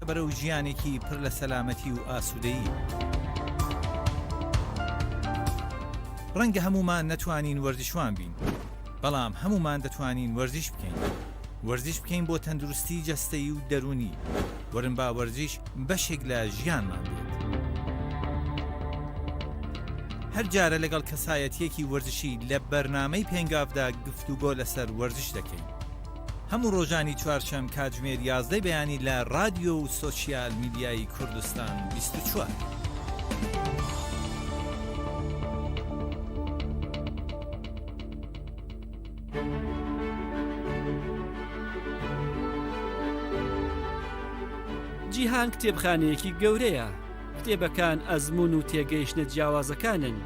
بەرەو ژیانێکی پر لە سەلامەتی و ئاسوودەیی. ڕەنگە هەموومان نەتوانین وەرزشوان بین، بەڵام هەموومان دەتوانین وەرزش بکەین. وەرزش بکەین بۆ تەندروستی جەستەیی و دەروونی. وەرن با وەرزش بەشێک لە ژیانمان بێت. هەر جارە لەگەڵ کەسایەتییەکی وەرزشی لە بەرنامەی پێنگاڤدا گفتوگۆ لەسەر وەرزش دەکەین. هەموو ڕۆژانی چوارشەم کاتژمێر یازدەی بەیانی لە ڕادیۆ و سۆشیال میدیای کوردستان 24. جیهان کتێبخانەیەکی گەورەیە، کتێبەکان ئەزموون و تێگەیشتنە جیاوازەکانن.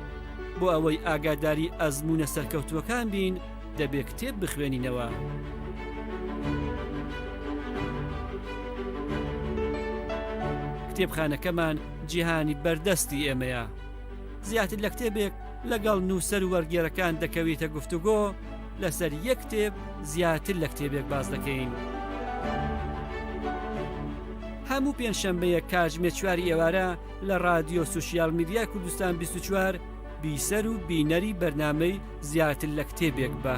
بۆ ئەوەی ئاگاداری ئەزموونە سەرکەوتووەکان بین، دەبێ کتێب بخوێنینەوە. کتێبخانەکەمان جیهانی بەردەستی ئێمەیە. زیاتر لە کتێبێک لەگەڵ نووسەر و وەرگێرەکان دەکەویتە گفتوگۆ لەسەر یەک کتێب زیاتر لە کتێبێک باس دەکەین. هەموو پێنجشەمبەیەک کاتژمێر چواری ئێوارە لە ڕادیۆ سوسیال میدیای کوردستان 24 بیسەر و بینەری بەرنامەی زیاتر لە کتێبێک بە.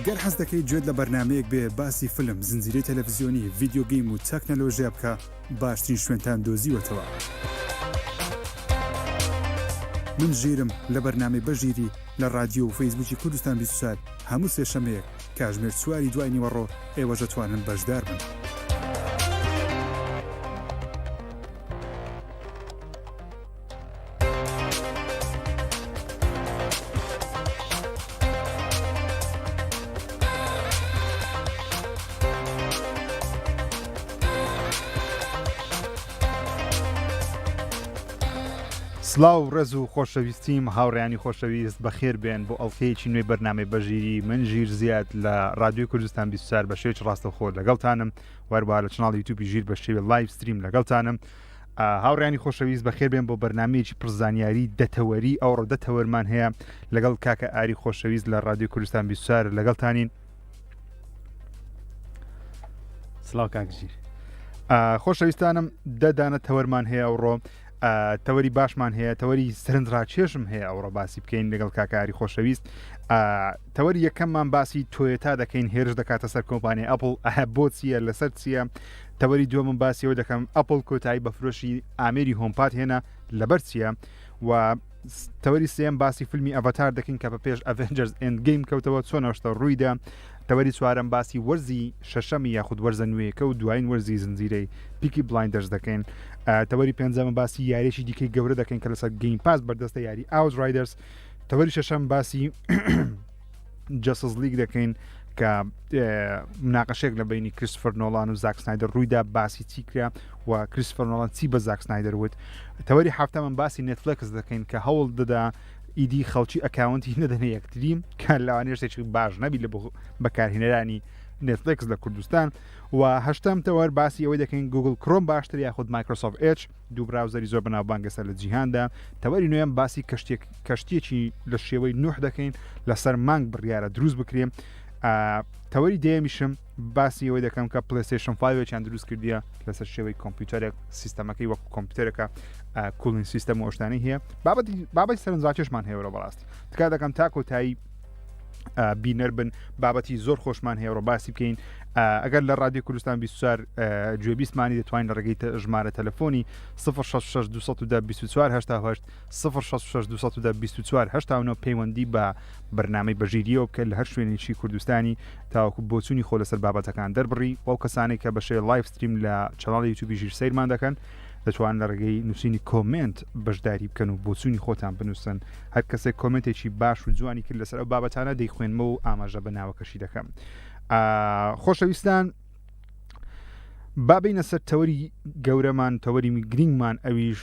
گەر حەز دەکەیت گوێت لە بەرنامەیەک بێ باسی فلم، زنجیرەی تەلەفزیۆنی، ڤیدیۆ گەیم و تەکنەلۆژیا بکا، باشترین شوێنتان دۆزیوەتەوە. من ژیرم لە بەرنامەی بە ژیری لە ڕادیۆ و فەیسبووکی کوردستان 24 هەموو سێشەمەیەک کاژمێر چواری دوای نیوەڕۆ ئێوەش دەتوانن بەشدار بن. سڵاو ڕێز و خۆشەویستیم هاوڕیانی خۆشەویست بەخێر بێن بۆ ئەڵلقەیەکی نوێی بەرنامەی بەژیری من ژیر زیاد لە رادیۆی کوردستان 24 بە شێوەیەکی ڕاستەوخۆ لەگەڵتانم وەروە لە channel ی یوتیوبی ژیر بە شێوی live stream لەگەڵتانم هاوڕیانی خۆشەویست بەخێر بێن بۆ بەرنمەیەکی پڕزانیاری دەتەوەری ئەوڕۆ دە تەوەرمان هەیە لەگەڵ کاکە ئاری خۆشەویست لە رادیۆ کوردستان 24 لەگەڵتانین سڵاو کاک ژیر. خۆشەویستانم دە دانە تەوەرمان هەیە ئەوڕۆ تەوەری باشمان هەیە تەوەری سەرنجڕاکێشم هەیە ئەوڕۆ باسی بکەین لەگەڵ کاکاری خۆشەویست تەوەری یەکەممان باسی تۆیۆتا دەکەین هێرش دەکاتە سەر کۆمپانیای ئەپل ئەه بۆ چییە لەسەر چییە تەوەری دووەمم باسیەوە دەکەم ئەپل کۆتایی بە فرۆشی ئامێری HomePod هێنا لەبەر چییە و تەوەری سێم باسی فیلمی ئەڤەتار دەکەین کە بە پێش Avengers Endgame کەوتەوە چۆن ئەو شتە ڕوویدا تەوەری چوارەم باسی وەرزی شەشەمی یاخود وەرزە نوێیەکە و دوایین وەرزی زنجیرەی Peaky Blinders دەکەین تەوەری پێنجەمە باسی یاریێکی دیکەی گەورە دەکەین کە لەسەر Game Pass بەردەستە یاری Outriders تەوەری شەشەم باسی Justice League دەکەین کە مناقەشێک لە بینی کریستفەر نۆڵان و زاک سنایدەر ڕوویدا باسی چی کرا و کریستفەر نۆڵان چی بە زاک سنایدەر وت تەوەری هەفتەمە باسی نێتفلێکس دەکەین کە هەوڵ دەدا ئیدی خەڵکی account ی نەدەنە یەکتری کە لەوانەیە شتێکی باش نەبی لە بەکارهێنەرانی نێتفلێکس لە کوردستان و هەشتەم تەوەر باسی ئەوەی دەکەین Google Chrome باشتر یاخود Microsoft Edge دوو browser ی زۆر بەناوبانگە سەر لە جیهاندا تەوەری نوێم باسی کەشتێک کەشتیەکی لە شێوەی نوح دەکەین لەسەر مانگ بڕیارە دروست بکرێ تەوەری دەیەمیشم باسی ئەوەی دەکەم کە PlayStation 5 ێکیان دروست کردیە لەسەر شێوەی کۆمپیوتەرێک سیستەمەکەی وەکو کۆمپیوتەرەکە cooling system و ئەوشتانەی هەیە بابەتی بابەتی سەرنجڕاکێشمان هەیەەوە بەڕاستی تکا دەکەم تا کۆتایی بینەر بن بابەتی زۆر خۆشمان هەیە ڕۆ باسی بکەین ئەگەر لە رادیو کوردستان 24 گوێبیستمانی دەتوانین لە ڕێگەی ژمارە تەلەفۆنی 066 210 24 88 066 210 24 89 پەیوەندی بە بەرنامەی بەژیریەوە بکە لە هەر شوێنێکی کوردستانی تاوەکو بۆچوونی خۆ لەسەر بابەتەکان دەربڕی و ئەو کەسانەی کە بە شێوەی live stream لە channel ی یوتیوبی ژیر سەیرمان دەکەن دەتوان لە ڕێگەی نووسینی comment بەشداری بکەن و بۆچوونی خۆتان بنووسن هەر کەسێک comment ێکی باش و جوانی کرد لەسەر ئەو بابەتانە دەیخوێنمەوە و ئاماژە بە ناوەکەشی دەکەم خۆشەویستان با بینە سەر تەوەری گەورەمان تەوەری گرنگمان ئەویش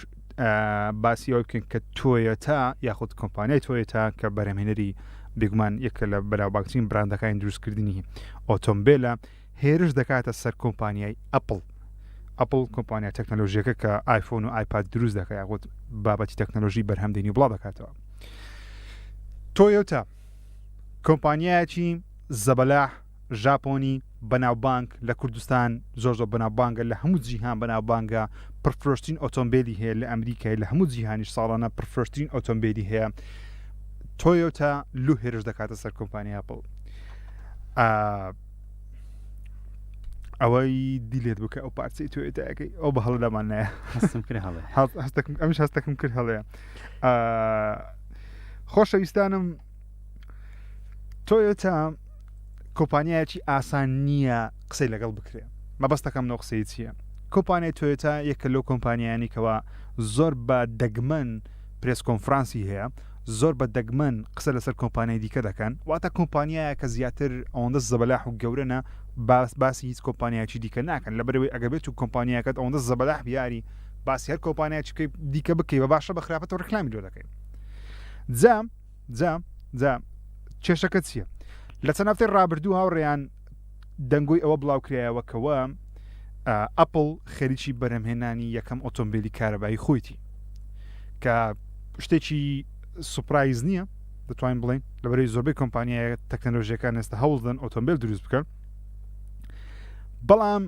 باسی ئەوە بکەین کە تۆیۆتا یاخود کۆمپانیای تۆیۆتا کە بەرهەمهێنەری بێگومان یەکە لە بەناوبانگترین براندەکانی دروستکردنی ئۆتۆمبیلە هێرش دەکاتە سەر کۆمپانیای ئەپل ئەپل کۆمپانیا تەکنەلۆژیەکە کە ئایفۆن و ئایپاد دروست دەکە یاخود بابەتی تەکنەلۆژی بەرهەم دێنی بڵاو دەکاتەوە تۆیۆتا کۆمپانیایەکی زەبەلاح. ژاپۆنی بەناوبانگ لە کوردستان زۆر زۆر بەناوبانگە لە هەموو جیهان بەناوبانگە پڕفرۆشترین ئۆتۆمبیلی هەیە لە ئەمریکای لە هەموو جیهانیش ساڵانە پڕفرۆشترین ئۆتۆمبیلی هەیە تۆیۆتا لو هێرش دەکاتە سەر کۆمپانیا ئەپڵ ئەوەی دیلێت بکە ئەو پارچەی تۆیۆتاکەی ئەو بە هەڵە لەمان نایە هەستم کرد هەڵەیە هەستەکم ئەمیش هەستەکم کرد هەڵەیە خۆشەویستانم تۆیۆتا کۆمپانیایەکی ئاسان نییە قسەی لەگەڵ بکرێ مەبەستەکەم لەو قسەی چییە کۆمپانیای تۆیۆتا یەکە لەو کۆمپانیانی کەوا زۆر بە دەگمەن پرێس کۆنفرانسی هەیە زۆر بە دەگمەن قسە لەسەر کۆمپانیای دیکە دەکەن واتە کۆمپانیایە کە زیاتر ئەوەندە زەبەلاح و گەورەنە باس باسی هیچ کۆمپانیایکی دیکە ناکەن لەبەرەوەی ئەگە بێت و کۆمپانیاکەت ئەوەندە زەبەلاح بیاری باسی هەر کۆمپانیایکی دیکە بکەی بە باشە بە خراپەتەوە ڕیکلامی لۆ دەکەین جا جا جا کێشەکە چییە؟ لە چەند هەفتەی ڕابردوو هاوڕێیان دەنگۆی ئەوە بڵاوکرایەوە کەوە ئەپل خەریکی بەرهەمهێنانی یەکەم ئۆتۆمبیلی کارەبایی خۆیتی کە شتێکی surprise نییە دەتوانین بڵین لەبەرەی زۆربەی کۆمپانیای تەکنەلۆژیەکان ئێستا هەوڵدەن ئۆتۆمبیل دروست بکەن بەڵام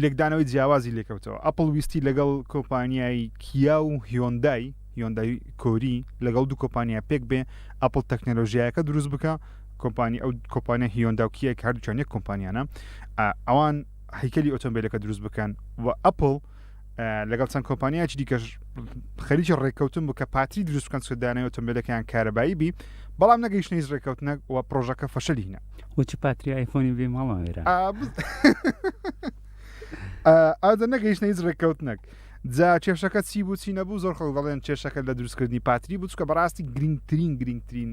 لێکدانەوەی جیاوازی لێکەوتەوە ئەپڵ ویستی لەگەڵ کۆمپانیای کیا و هیۆندای هیۆندای کۆری لەگەڵ دوو کۆمپانیا پێک بێ ئەپڵ تەکنەلۆژیایەکە دروست بکە کۆمپانی ئەو کۆمپانیا هیۆندا و کیە کە هەردووکیان یەک کۆمپانیانە ئەوان هەیکەلی ئۆتۆمبیلەکە دروست بکەن و ئەپڵ لەگەڵ چەند کۆمپانیایکی دیکەش خەریکی ڕێککەوتن بوو کە پاتری دروست بکەن چونکە دانای ئۆتۆمبیلەکەیان کارەبایی بی بەڵام نەگەیشتنە هیچ ڕێککەوتنێک و پرۆژەکە فەشەلی هینا. وە چ پاتری ئایفۆنی بێ ماڵمان وێران. ئازە نەگەیشتنە هیچ ڕێککەوتنێک جا کێشەکە چی بوو چی نەبوو زۆر خەڵک دەڵێن کێشەکە لە دروستکردنی پاتری بوو چکە بەڕاستی گرنگترین گرنگترین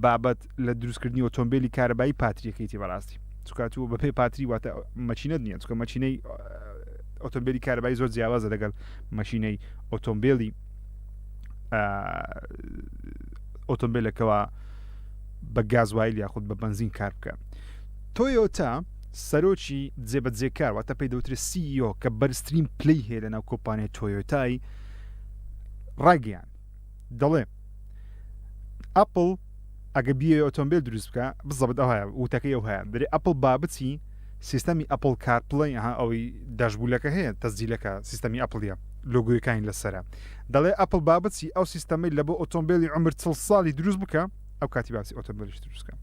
بابەت لە دروستکردنی ئۆتۆمبیلی کارەبایی پاتریەکەیتی بەڕاستی چکاتوە بە پێی پاتری واتە مەچینەت نییە چکە مەچینەی ئۆتۆمبیلی کارەبایی زۆر جیاوازە لەگەڵ مەشینەی ئۆتۆمبیلی ئۆتۆمبیلەکەەوە بە گازوایل یاخود بە بەنزین کار بکە تۆیۆتا سەرۆکی جێبەجێکار واتە پێی دەوترێت CEO کە بەرزترین پلەی هەیە لەناو کۆمپانیای تۆیۆتای ڕایگەیاند دەڵێ ئەپڵ ئەگە بیەوێ ئۆتۆمبیل دروست بکە بزەبت ئەو هەیە وتەکەی ئەو هەیە دەرێ ئەپڵ با بچی سیستەمی ئەپڵ کارپڵی ها ئەوەی داشبولەکە هەیە تەزیلەکە سیستەمی ئەپڵیە لۆگۆیەکانی لەسرە دەڵێ ئەپڵ با بچی ئەو سیستەمەی لە بۆ ئۆتۆمبیلی عمر چڵ ساڵی دروست بکە ئەو کاتی باسی ئۆتۆمبیلیش دروست بکە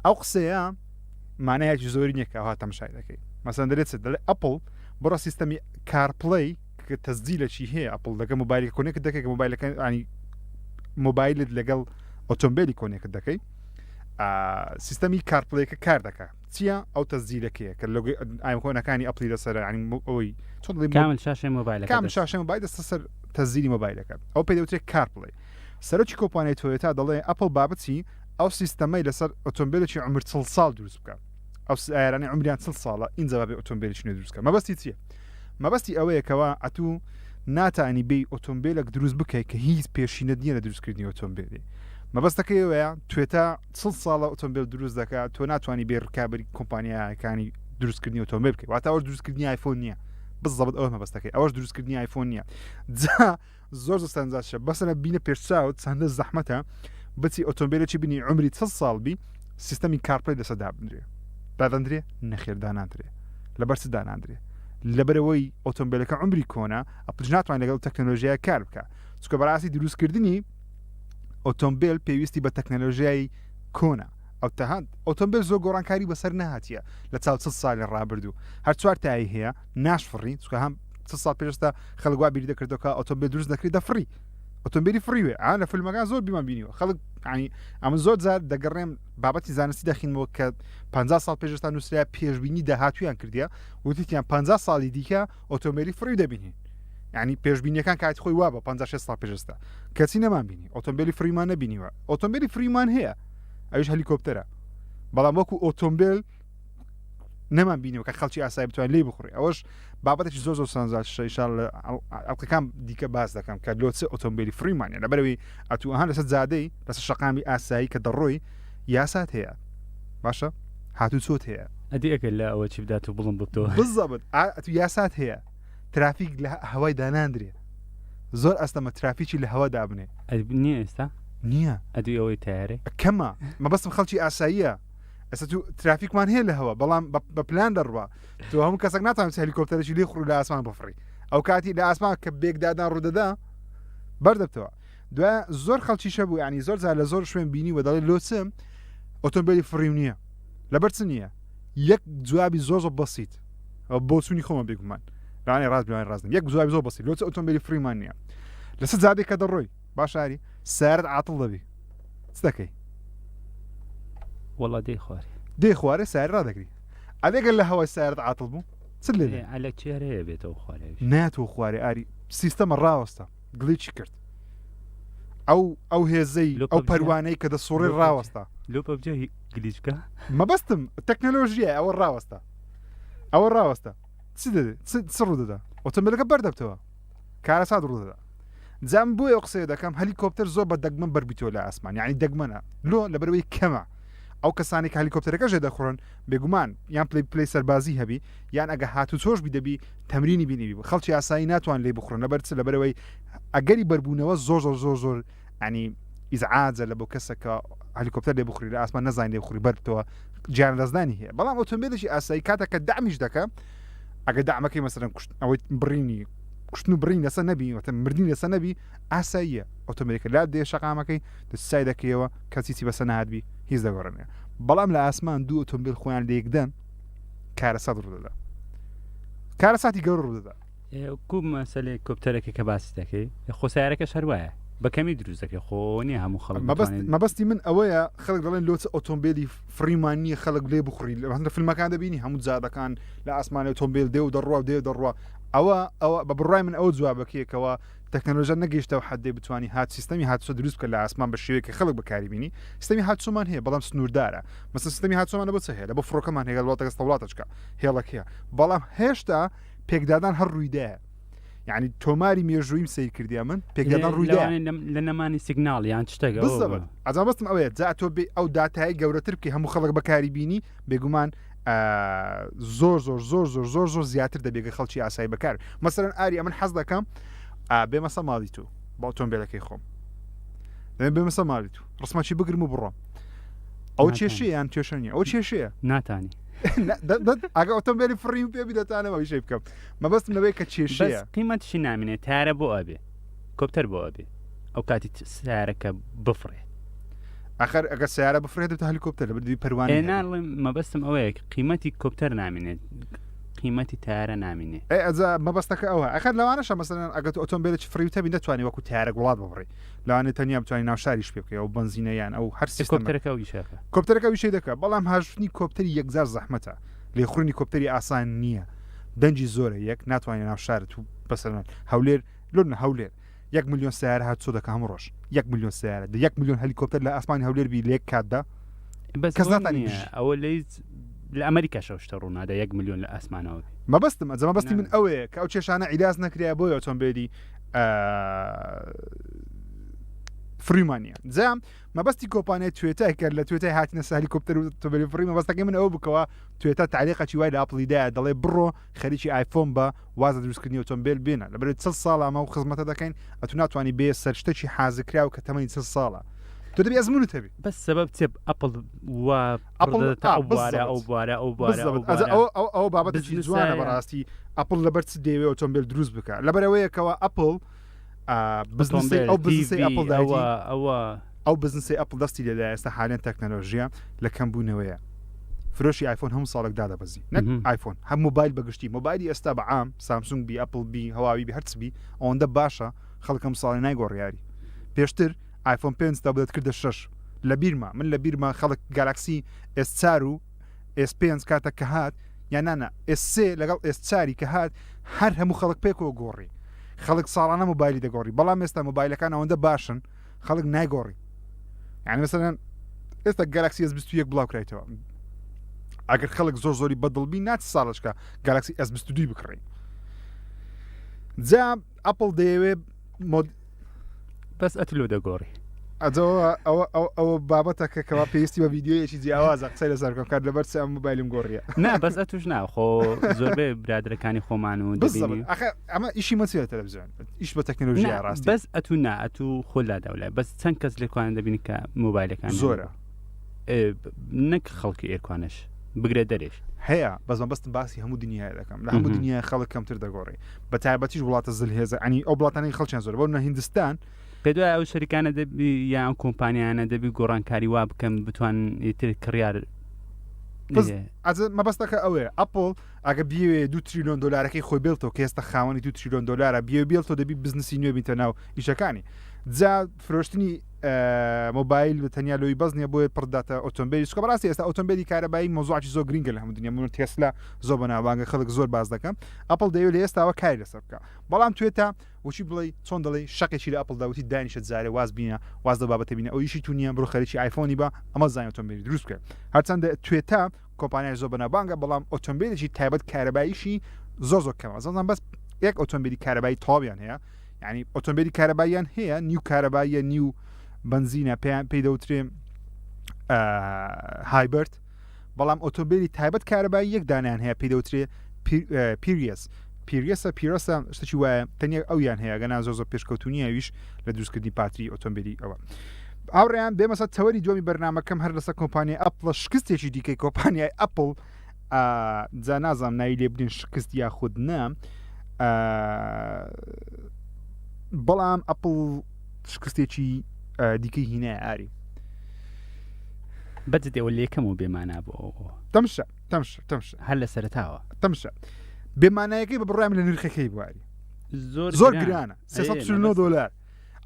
ئەو قسەیە مانایەکی زۆری نییە کە ئەوها تەماشای دەکەی مەسەن دەرێت چ دەڵێ ئەپڵ بڕۆ سیستەمی کارپڵی کە تەزیلەکی هەیە ئەپڵ دەکە مۆبایلی connect دەکەی کە مۆبایلەکە ینی مۆبایلت لەگەڵ ئۆتۆمبیلی connect دەکەی سیستەمی CarPlay ەکە کار دەکات چییە ئەو تەزیلەکەیە کە لۆگۆی ئایکۆنەکانی ئەپلی لەسەر ینی ئەوەی چۆن دەڵێی کامل شاشەی مۆبایلەکە کام شاشەی مۆبایل دەستە سەر تەزیلی مۆبایلەکە ئەو پێی دەوترێت CarPlay سەرۆکی کۆمپانیای تۆیۆتا دەڵێ ئەپڵ با بچی ئەو سیستەمەی لەسەر ئۆتۆمبیلێکی عمر چڵ ساڵ دروست بکە ئەو سیارانەی عمریان چڵ ساڵە ئینجا بابێ ئۆتۆمبیلێکی نوێ دروست بکە مەبەستی چییە مەبەستی ئەوەیە کەوا ئەتوو ناتانی بێی ئۆتۆمبیلێک دروست بکەیت کە هیچ پێشینەت نییە لە دروستکردنی ئۆتۆمبیلی مەبەستەکەی ئەوەیە توێتا چڵ ساڵە ئۆتۆمبیل دروست دەکات تۆ ناتوانانی بێ ڕکابری کۆمپانیاکانی دروستکردنی ئۆتۆمبیل بکەیت واتە ئەوەش دروستکردنی ئایفۆن نییە بزەبت ئەوە مەبەستەکەی ئەوەش دروستکردنی ئایفۆن نییە جا زۆر زۆر سەرنجڕاکێشە بەسەرە بینە پێشچاوت چەندە زەحمەتە بچی ئۆتۆمبیلێکی بینی عمری چ ساڵ بی سیستەمی CarPlay لەسەر دابنرێ دادەندرێ نەخێر داناندرێ لەبەر چ داناندرێ لەبەرەوەی ئۆتۆمبیلەکە عمری کۆنە ئەپڵ ناتوانێت لەگەڵ تەکنەلۆژیای کار بکە چونکە بەڕاستی دروستکردنی ئۆتۆمبیل پێویستی بە تەکنەلۆژیای کۆنە ئەو تەهات ئۆتۆمبیل زۆر گۆڕانکاری بەسەر نەهاتیە لە چاو چ ساڵی ڕابردوو هەر چوار تایی هەیە ناشفڕی چونکە هەم چ ساڵ پێشتا خەڵک وا بیری دەکردەوە کە ئۆتۆمبیل دروست دەکرێت دەفڕی ئۆتۆمبیلی فڕیوێ ئا لە فیلمەکان زۆر بیمان بینیوە خەڵک ینی ئەمە زۆر جار دەگەڕێم بابەتی زانستی دەخینەوە کە 50 ساڵ پێشتا نووسرا پێشبینی داهاتویان کردیە وتیان 50 ساڵی دیکە ئۆتۆمبیلی فڕی دەبینین ینی پێشبینیەکان کاتی خۆی وا بە 56 ساڵ پێشستا کەچی نەمان بینی ئۆتۆمبیلی فریمان نەبینیوە ئۆتۆمبیلی فریمان هەیە ئەوش هەلیکۆپتەرە بەڵام وەکو ئۆتۆمبیل نەمان بینیوە کە خەڵکی ئاسایی بتوان لی بخوڕی ئەوەش بابەتێکی زۆر زۆر سەرنجڕاکێشە ئیشاڵ لە ئەڵقەکان دیکە باس دەکەم کە لۆ چ ئۆتۆمبیلی فریمانە لەبەرەوەی ئەتوو ئەها لەسەر جادەی لەسەر شەقامی ئاسایی کە دەڕۆی یاسات هەیە باشە هاتوو چۆت هەیە ئەدی ئەگەر لە ئەوە چی بدات و بڵم ببتەوە بزەبت ئەتو یاسات هەیە ترافیک لە هەوای داناندرێ زۆر ئەستەمە ترافیکی لە هەوا دابنێ نییە ئێستا نییە ئەدی ئەوەی تارێ کەمە مەبەستم خەڵکی ئاساییە. ئێستا تو ترافیکمان هەیە لە هەوا بەڵام بە پلان دەڕوا تۆ هەموو کەسێک ناتوانێت هەلیکۆپتەرێکی لێ خوڕ لە ئاسمان بفڕی ئەو کاتی لە ئاسمان کە بێکدادان ڕوودەدا بەردەبتەوە دوای زۆر خەڵکی شەبوو ینی زۆر جار لە زۆر شوێن بینی و دەڵێ لۆ چم ئۆتۆمبیلی فڕیو نییە لەبەر چ نییە یەک جوابی زۆر زۆر بەسیت بۆچوونی خۆمە بێگومان لەوانەیە ڕاست بێ ڕاست یەک جوابی زۆر بەسیت لۆ چ ئۆتۆمبیلی فڕیمان نییە لەسەر جادێک کە دەڕۆی باشاری سارت عاتڵ دەبی چ دەکەی وەڵا دێ خوارێ دێ خوارێ سار ڕادەگری ئەگەر لە هەوای سارت عاتڵ بوو چ لێ لە چێرەیە بێتەوە خوارێ ناتەوە خوارێ ئاری سیستەمە ڕاوەستا گلیچی کرد ئەو ئەو هێزەی ئەو پەروانەی کە دەسوڕێ ڕاوەستا لۆ پەبجە گلیچکە مەبەستم تەکنەلۆژیە ئەوە ڕاوەستا ئەوە ڕاوەستا چ دەدێت چ ڕوودەدا ئۆتۆمبیلەکە بەردەبتەوە کارەسات ڕوودەدا جام بۆیە ئەو قسەیە دەکەم هەلیکۆپتەر زۆر بە دەگمەن بەربیتەوە لە ئاسمان یعنی دەگمەنە لۆ لەبەرەوەی کەمە ئەو کەسانی کە هەلیکۆپتەرەکە ژێ دەخۆن بێگومان یان پلی پلی سەربازی هەبی یان ئەگە هاتو چۆش بی دەبی تەمرینی بینی بی خەڵکی ئاسایی ناتوان لێ بخورن لەبەر چ لەبەرەوەی ئەگەری بەربوونەوە زۆر زۆر زۆر زۆر ینی ئیزعاجە لە بۆ کەسەکە هەلیکۆپتەر لێ بخوری لە ئاسمان نەزانین لێ بخوری بەربتەوە گیان لەدەستدانی هەیە بەڵام ئۆتۆمبیلێکی ئاسایی کاتێک کە دەعمیش دەکە ئەگە دەعمەکەی مەسەرەن کوشت ئەوەی بڕینی کوشتن و بڕین لەسەر نەبی واتە مردنی لەسەر نەبی ئاساییە ئۆتۆمبیلەکە لا دێ شەقامەکەی دەسای دەکەیەوە کەسی چی بەسە نهاتبی هیچ دەگۆڕێنێ بەڵام لە ئاسمان دوو ئۆتۆمبیل خۆیان لێکدەن کارەسات ڕوودەدا کارەساتی گەورە ڕوودەدا کو مەسەلەی کۆپتەرەکە کە باسی دەکەی خۆ سیارەکەش هەر وایە بە کەمی دروست دەکەی خۆ نییە هەموو خەڵک مەبەست مەبەستی من ئەوەیە خەڵک دەڵێن لۆچ ئۆتۆمبیلی فڕیمان نییە خەڵک لێ بخوڕی لە فیلمەکان دەبینی هەموو جادەکان لە ئاسمانی ئۆتۆمبیل دێ و دەڕوا و دێ و دەڕوا ئەوە ئەوە بە بڕای من ئەو جوابەکەیەکەوە تەکنەلۆژیا نەگەیشتەوە حدێ بتوانانی هات سیستەمی هاتوچۆ دروست بکە لە ئاسمان بە شێوەیەکی خەڵک بەکاری بینی سیستەمی هاتوچۆمان هەیە بەڵام سنووردارە مەسە سیستەمی هاتوچۆمان بۆ چ هەیە لە بۆ فڕۆکەمان هەیە وڵاتەکە وڵاتەچکە هێڵەکەیە بەڵام هێشتا پێکدادان هەر ڕوویدایە یعنی تۆماری مێژوویم سیر کردیا من پێکدادان ڕوویدا لە نەمانی سیگناڵ یان شتێک بزەبت ئەزانبستم ئەوەیە جا تۆ بێ ئەو داتای گەورەتر بکەی هەموو خەڵک بەکاری بینی بێگومان زۆر زۆر زۆر زۆر زۆر زۆر زیاتر دەبێگە خەڵکی ئاسایی بەکار مەسەرەن ئاری ئەمن حەز دەکەم بێمەسە ماڵی تو بە ئۆتۆمبیلەکەی خۆم دەبێ بێمەسە ماڵی تو ڕسمەکی بگرم و بڕۆم ئەو کێشەیە یان کێشە نیە ئەو کێشەیە ناتانی ئەگە ئۆتۆمبیلی فڕیم پێ بدەتانەوە ئیشەی بکەم مەبەستم لەوەی کە کێشەیە قیمەتشی نامینێت تارە بۆ ئەبێ کۆپتەر بۆ ئەبێ ئەو کاتی سیارەکە بفڕێ ئەخەر ئەگە سیارە بفرێت دەبێتە هەلیکۆپتەر لەبەر دوی پەروانە ناڵێم مەبەستم ئەوەیە قیمەتی کۆپتەر نامینێت قیمەتی تارە نامینێ ئەی ئەجا مەبەستەکە ئەوە ئەخەر لەوانەشە مەسەلەن ئەگەر تۆ ئۆتۆمبیلێکی فڕیوتە بی نەتوانی وەکو تارە وڵات ببڕی لەوانەیە تەنیا بتوانی ناو شاریش پێ بکەی ئەو بەنزینە یان ئەو هەر سیستەمە کۆپتەرەکە ئەو ئیشەکە کۆپتەرەکە ئەو ئیشەی دەکا بەڵام هاژتنی کۆپتەری یەکجار زەحمەتە لێخوڕینی کۆپتەری ئاسان نییە دەنگی زۆرە یەک ناتوانانی ناو شارت و بەسەرەن هەولێر لۆ هەولێر یەک ملیۆن سیارە هاتوچۆ دەکا هەموو ڕۆژ یەک ملیۆن سیارە دە یەک ملیۆن هەلیکۆپتەر لە ئاسمانی هەولێر بی لە یەک کاتدا بەس کەس ئەوە ناتانی نییە بژی. ئەوە لە هیچ لە ئەمریکا شەو شتە ڕوونادا یەک ملیۆن لە ئاسمانەوە بێ مەبەستم ئەجە مەبەستی من نا. ئەوەیە کە ئەو کێشانە عیلاج نەکرایە بۆیە ئۆتۆمبێلی فڕیمان نییە جا مەبەستی کۆمپانیای توێتا کە لە توێتای هاتنە سەر هەلیکۆپتەر و ئۆتۆمبێلی فڕی مەبەستەکەی من ئەوە بکەوە توێتا تعلیقەکی وای لە ئەپڵیدایە دەڵێ بڕۆ خەریکی ئایفۆن بە واز لە دروستکردنی ئۆتۆمبێل بێنە لەبەرئەوەی چل ساڵە ئەمە ئەو خزمەتە دەکەین ئەتو ناتوانی بێ سەر شتێکی حازرکراو کە تەمەنی چل ساڵە تۆ دەبی ئەزمونت هەبی بەس سەبەب چیە ئەپڵ وا ئەپڵ دەداتە ئا ئەو بوارە بالضبط ئەو بوارە ئەو بوارە ئەو بالضبط ئەجا بوارە ئەوە ئەوە ئەوە بابەتێکی بزنسە جوانە یان بەڕاستی ئەپڵ لەبەر چ دەیەوێ ئۆتۆمبێل دروست بکا لەبەرئەوەیە کەوا ئەپڵ ئا بزنسەی ئۆتۆمبێل ئەو بزنسەی تیڤی ئەپڵ دایتی ئەوە ئەوە ئەو بزنسەی ئەپڵ دەستی لێدایە ئێستا حالێن تەکنەلۆژیا لە کەمبوونەوەیە فرۆشی ئایفۆن هەموو ساڵێک دادەبەزی نەک ئایفۆن هەم مۆبایل بەگشتی مۆبایلی ئێستا بە عام سامسونگ بی ئەپل بی هەواوی بی هەرچ بی ئەوەندە باشە خەڵکم ساڵی نایگۆڕیاری پێشتر ئایفۆن 5 تا بدەت کردە شش لە بیرمە من لە بیرمە خەڵک گالاکسی S4 و S5 کاتە کە هات یان نانا S3 لەگەڵ S4 کە هات هەر هەموو خەڵک پێکەوە گۆڕی خەڵک ساڵانە مۆبایلی دەگۆڕی بەڵام ئێستا مۆبایلەکان ئەوەندە باشن خەڵک نایگۆڕی یعنی مەسەلەن ئێستا گالاکسی ئێس 21 بڵاو کرایتەوە ئەگەر خەڵک زۆر زۆری بەدڵبی ناچ ساڵشکە گالاکسی ئێس 22 بکڕی جا ئەپل دەیەوێ مۆد بەس ئەتلۆ دەگۆڕی ئەجەوە ئەوە ئەو ئەوە بابەتەکە کەوا پێویستی بە ڤیدیۆیەکی جیاوازە قسەی لەسەر بکەم کات لەبەر چ ئەم مۆبایلم گۆڕیە نا بەس ئەتوش نا خۆ زۆربەی برادەرەکانی خۆمان و بالضبط دەبینی ئەخە ئەمە ئیشی مە چیە تەلەڤزیۆن ئیش بە تەکنەلۆژیا نا ڕاستی بەس ئەتو نا ئەتو خۆ لاداولای بەس چەند کەس لە کوانە دەبینی کە مۆبایلەکان زۆرە. نەک خەڵکی ئێرکوانش بگرە دەرێش هەیە بەس مەبەستم باسی هەموو دنیای دەکەم لە هەموو دنیای خەڵک کەمتر دەگۆڕی بە تایبەتیش وڵاتە زلهێزە ئەنی ئەو وڵاتانی خەڵکیان زۆر بۆ نە هیندستان پێ دوای ئەو شەریکانە دەبی یان کۆمپانیانە دەبی گۆڕانکاری وا بکەم بتوان ئیتر کڕیار مەبەستەکە ئەوەیە ئەپل ئەگە بیەوێ دو تریلیۆن دلارەکەی خۆی بێڵتەوە کە ئێستا خاوەنی دو تریلیۆن دلارە بیەوێ بێڵتەوە دەبی بزنسی نوێ بینتە ناو ئیشەکانی جا فرۆشتنی مۆبایل بە تەنیا لۆی بەس نیە بۆیە پڕداتە ئۆتۆمبیلی چکە بەڕاستی ئێستا ئۆتۆمبیلی کارەبایی مۆزوعی زۆر گرنگە لە هەموو دنیا من تێسلا زۆر بەناوبانگە خەڵک زۆر باز دەکەم ئەپل دەیەوێت لە ئێستاوە کاری لەسەر بکە بەڵام توێتا وچی بڵێ چۆن دەڵێ شەقێکی لە ئەپل داوتی دانیشە جارێ واز بینە واز لە بابەتە بینە ئەو ئیشی تو نییە بڕۆ خەریکی ئایفۆنی بە ئەمە زانانی ئۆتۆمبیلی دروست بکە هەرچەندە توێتا کۆمپانیای زۆر بەناوبانگە بەڵام ئۆتۆمبیلێکی تایبەت کارەباییشی زۆر زۆر کەمە زۆزان بەس یەک ئۆتۆمبیلی کارەبایی تەواویان هەیە یعنی ئۆتۆمبیلی کارەباییان هەیە نیو کارەباییە نیو بنزینە پێیان پێی دەوترێ hybrid بەڵام ئۆتۆمبیلی تایبەت کارەبایی یەک دانیان هەیە پێی دەوترێ پیریەس پیریەسە پیرەسە شتێکی وایە تەنیا ئەویان هەیە گەنا زۆر زۆر پێشکەوتونی ئەویش لە دروستکردنی پاتری ئۆتۆمبیلی ئەوە. هاوڕێیان بێمەسە تەوەری دووەمی بەرنمەکەم هەر لەسەر کۆمپانیای ئەپڵە شکستێکی دیکەی کۆمپانیای ئەپڵ جا نازانم ناوی لێ بنێن شکست یاخود نا بەڵام ئەپڵ شکستێکی دیکەی هینای ئاری بەجدێەوە لێکەم و بێمانا بۆ تەمشە تەمشە تەمشە هەر لە سەرتاوە تەمشە بێمانایەکەی بە بڕام لە نرخەکەی بواری زۆر زۆر گرانە 349 دلار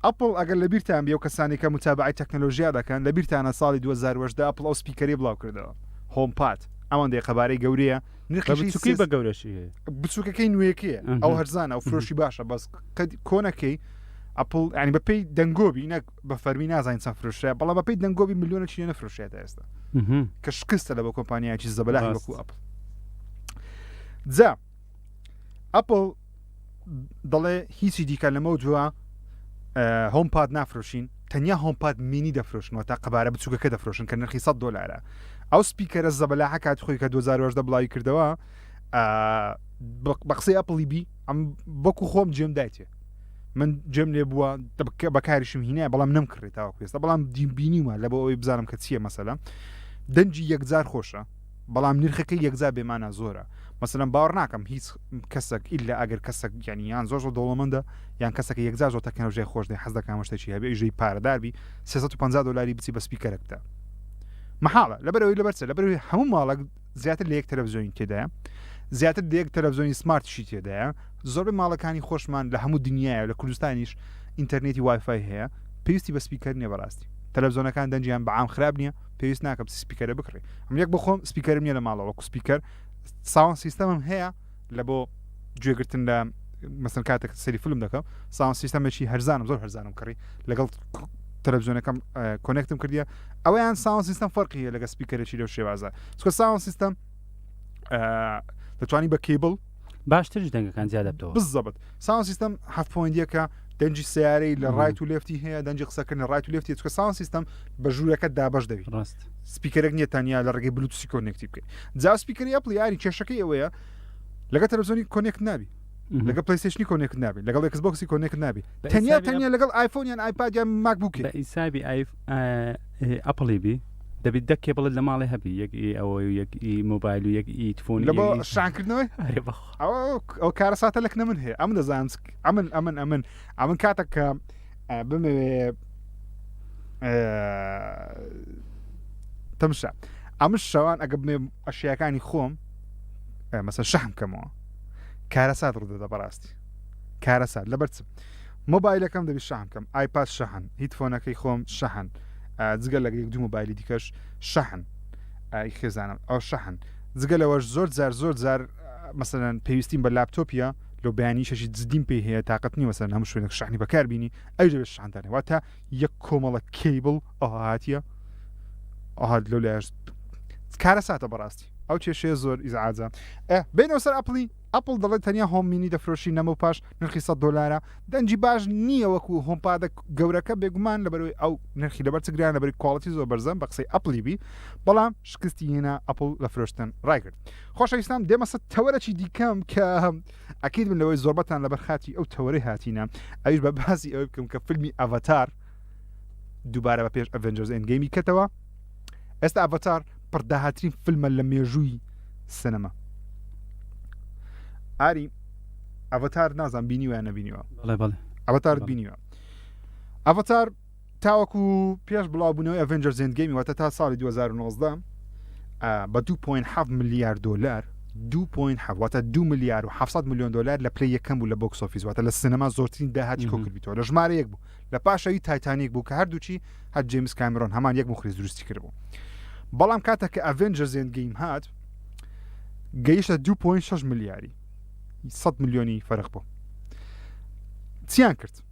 ئەپڵ ئەگەر لە بیرتان بێ و کەسانی کە متابعی تەکنەلۆژیا دەکەن لە بیرتانە ساڵی 2010 ئەپڵ ئەو speaker ی بڵاو کردەوە HomePod ئەوەندەی قەبارەی گەورەیە نرخیشی بە گەورەشی بچووکەکەی نوێیەکەیە ئەو هەرزانە ئەو فرۆشی باشە بەس کۆنەکەی ئەپڵ ینی بەپی دەنگۆبی نەک بە فەرمی نازانین چەند فرۆشرا بەڵام بەپی دەنگۆبی ملیۆنە چینە نەفرۆشێت ئێستا کە شکستە لە بە کۆمپانیایکی زەبەلاحی وەکو ئەپڵ جا ئەپڵ دەڵێ هیچی دیکە لەمە دووە HomePod نافرۆشین تەنیا HomePod mini دەفرۆشنەوە تا قەبارە بچووکەکە دەفرۆشن کە نرخی 100 دلارە ئەو speaker ە زەبەلاحە کات خۆی کە 2010 بڵاوی کردەوە بە قسەی ئەپڵی بی ئەم بەکو خۆم جێم دایتێ من جێم لێ بووە بەکاریشم هینایە بەڵام نەم کڕێت تاوەکو ئێستا بەڵام دیم بینیومە لە بۆ ئەوەی بزانم کە چییە مەسەلە دەنگی یەکجار خۆشە بەڵام نرخەکەی یەکجار بێمانا زۆرە مەسەلەن باوەڕ ناکەم هیچ کەسێک ئیلا ئەگەر کەسێک یعنی یان زۆر زۆر دەوڵەمەندە یان کەسێک یەکجار زۆر تەکنەلۆژیای خۆش دێ حەز دەکات شتێکی هەبێ ئیژەی پارەدار بی 350 دلاری بچی بە speaker ێک بدە مەحاڵە لەبەرەوەی لەبەرچە لەبەرەوەی هەموو ماڵێک زیاتر لە یەک تەلەڤزیۆنی تێدایە زیاتر لە یەک تەلەڤزیۆنی smart شی تێدایە زۆربەی ماڵەکانی خۆشمان لە هەموو دنیاە لە کوردستانیش ئینتەرنێتی وایفای هەیە پێویستی بە speaker نییە بەڕاستی تەلەڤزیۆنەکان دەنگیان بەعام خراپ نییە پێویست ناکەم speaker ە بکڕی ئەم یەک بخۆم speaker م نییە لە ماڵەوە وەکو speaker sound system م هەیە لە بۆ گوێگرتن لە مەسن کاتێک سەری فیلم دەکەم sound system ێکی هەرزانم زۆر هەرزانم کڕی لەگەڵ تەلەڤزیۆنەکەم connect م کردیە ئەویان sound system فەرقی هەیە لەگە speaker ێکی لەو شێوازە چکە sound system دەتوانی بە کیبل باشترش دەنگەکان زیادە بتەوە بزەبت sound system هەفت point ەکە دەنگی سیارەی لە right و left ی هەیە دەنگی قسەکردن right و left ی چکە sound system بە ژوورەکە دابش دەبی ڕاست speaker ێک نییە تەنیا لە ڕێگەی بلوتوسی connect ی بکەیت جا speaker ی ئەپڵ یاری کێشەکەی ئەوەیە لەگە تەلەڤزیۆنی connect نابی لەگە پلیستشنی connect نابی لەگەڵ ئێکس بۆکسی connect نابی تەنیا تەنیا لەگەڵ ئایفۆن یان ئایپاد یان ماکبووکی بە ئیسابی ئایف ئەپڵی بی دەبیت دە کێبڵت لە ماڵێ هەبی یەک ئی ئەوە و یەک ئی مۆبایل و یەک ئی تفۆن لە بۆ شانکردنەوەی ئەو کارەساتە لەکنە من هەیە ئەمن دەزانم ئەمن ئەمن ئەمن ئەمن کاتێک کە بمەوێ تەمشا ئەمن شەوان ئەگە بمێ ئەشیاکانی خۆم مەسە شەحم کەمەوە کارەسات ڕوودەدە بەڕاستی کارەسات لەبەر چ مۆبایلەکەم دەبی شەحن کەم ئایپاد شەحن headphone ەکەی خۆم شەحن جگە لە یەک دوو مۆبایلی دیکەش شەحن ئای خێزانم ئەو شەحن جگە لەوەش زۆر جار زۆر جار مەسەلەن پێویستیم بە لاپتۆپیە لەو بەیانی شەشی جدیم پێی هەیە تاقەت نییە مەسەلەن هەموو شوێنێک شەحنی بەکار بینی ئەویش دەبێت شەحندانێ واتە یەک کۆمەڵە cable ئەوها هاتیە ئەوها لەو لایەش کارەساتە بەڕاستی ئەو کێشەیە زۆر ئیزعاجە بینەوە سەر ئەپڵی ئەپڵ دەڵێت تەنیا Home mini دەفرۆشین لەمەو پاش نرخی 100 دۆلارە دەنگی باش نییە وەکو HomePod ە گەورەکە بێگومان لەبەرەوەی ئەو نرخی لەبەر چ گران لەبەری quality زۆر بەرزە بە قسەی ئەپڵی بی بەڵام شکستی هێنا ئەپڵ لە فرۆشتن ڕایگرت خۆشەویستان دێمە سەر تەوەرەکی دیکەم کە ئەکید من لەوەی زۆربەتان لەبەر خاتی ئەو تەوەرەی هاتینە ئەویش بە باسی ئەوەی بکەم کە فیلمی ئەڤەتار دووبارە بە پێش ئەڤێنجەرز ئێند گەیمی کەتەوە. ئێستا ئەڤەتار پڕداهاترین فیلمە لە مێژووی سینەما. ئاری ئەڤەتار نازان بینیوە یان نەبینیوە؟ بەڵێ بەڵێ. ئەڤەتارت بینیوە؟ ئەڤەتار تاوەکو پێش بڵاوبوونەوەی ئەڤێنجەرز ئێندگەیمی واتە تا ساڵی 2019 بە 2.7 ملیار دۆلار 2.7 واتە 2 ملیار و 700 میلیۆن دۆلار لە پلەی یەکەم بوو لە box office واتە لە سینەما زۆرترین داهاتی کۆ کردبیتەوە لە ژمارە یەک بوو لە پاشەوی تایتانیک بوو کە هەردووچی هەر جیمس کامرۆن هەمان یەک مخریج دروستی کردبوو بەڵام کاتێک کە ئەڤێنجەرز ئێندگەیم هات گەیشتە 2.6 ملیاری 100 میلیۆنی فەرق بوو چیان کرد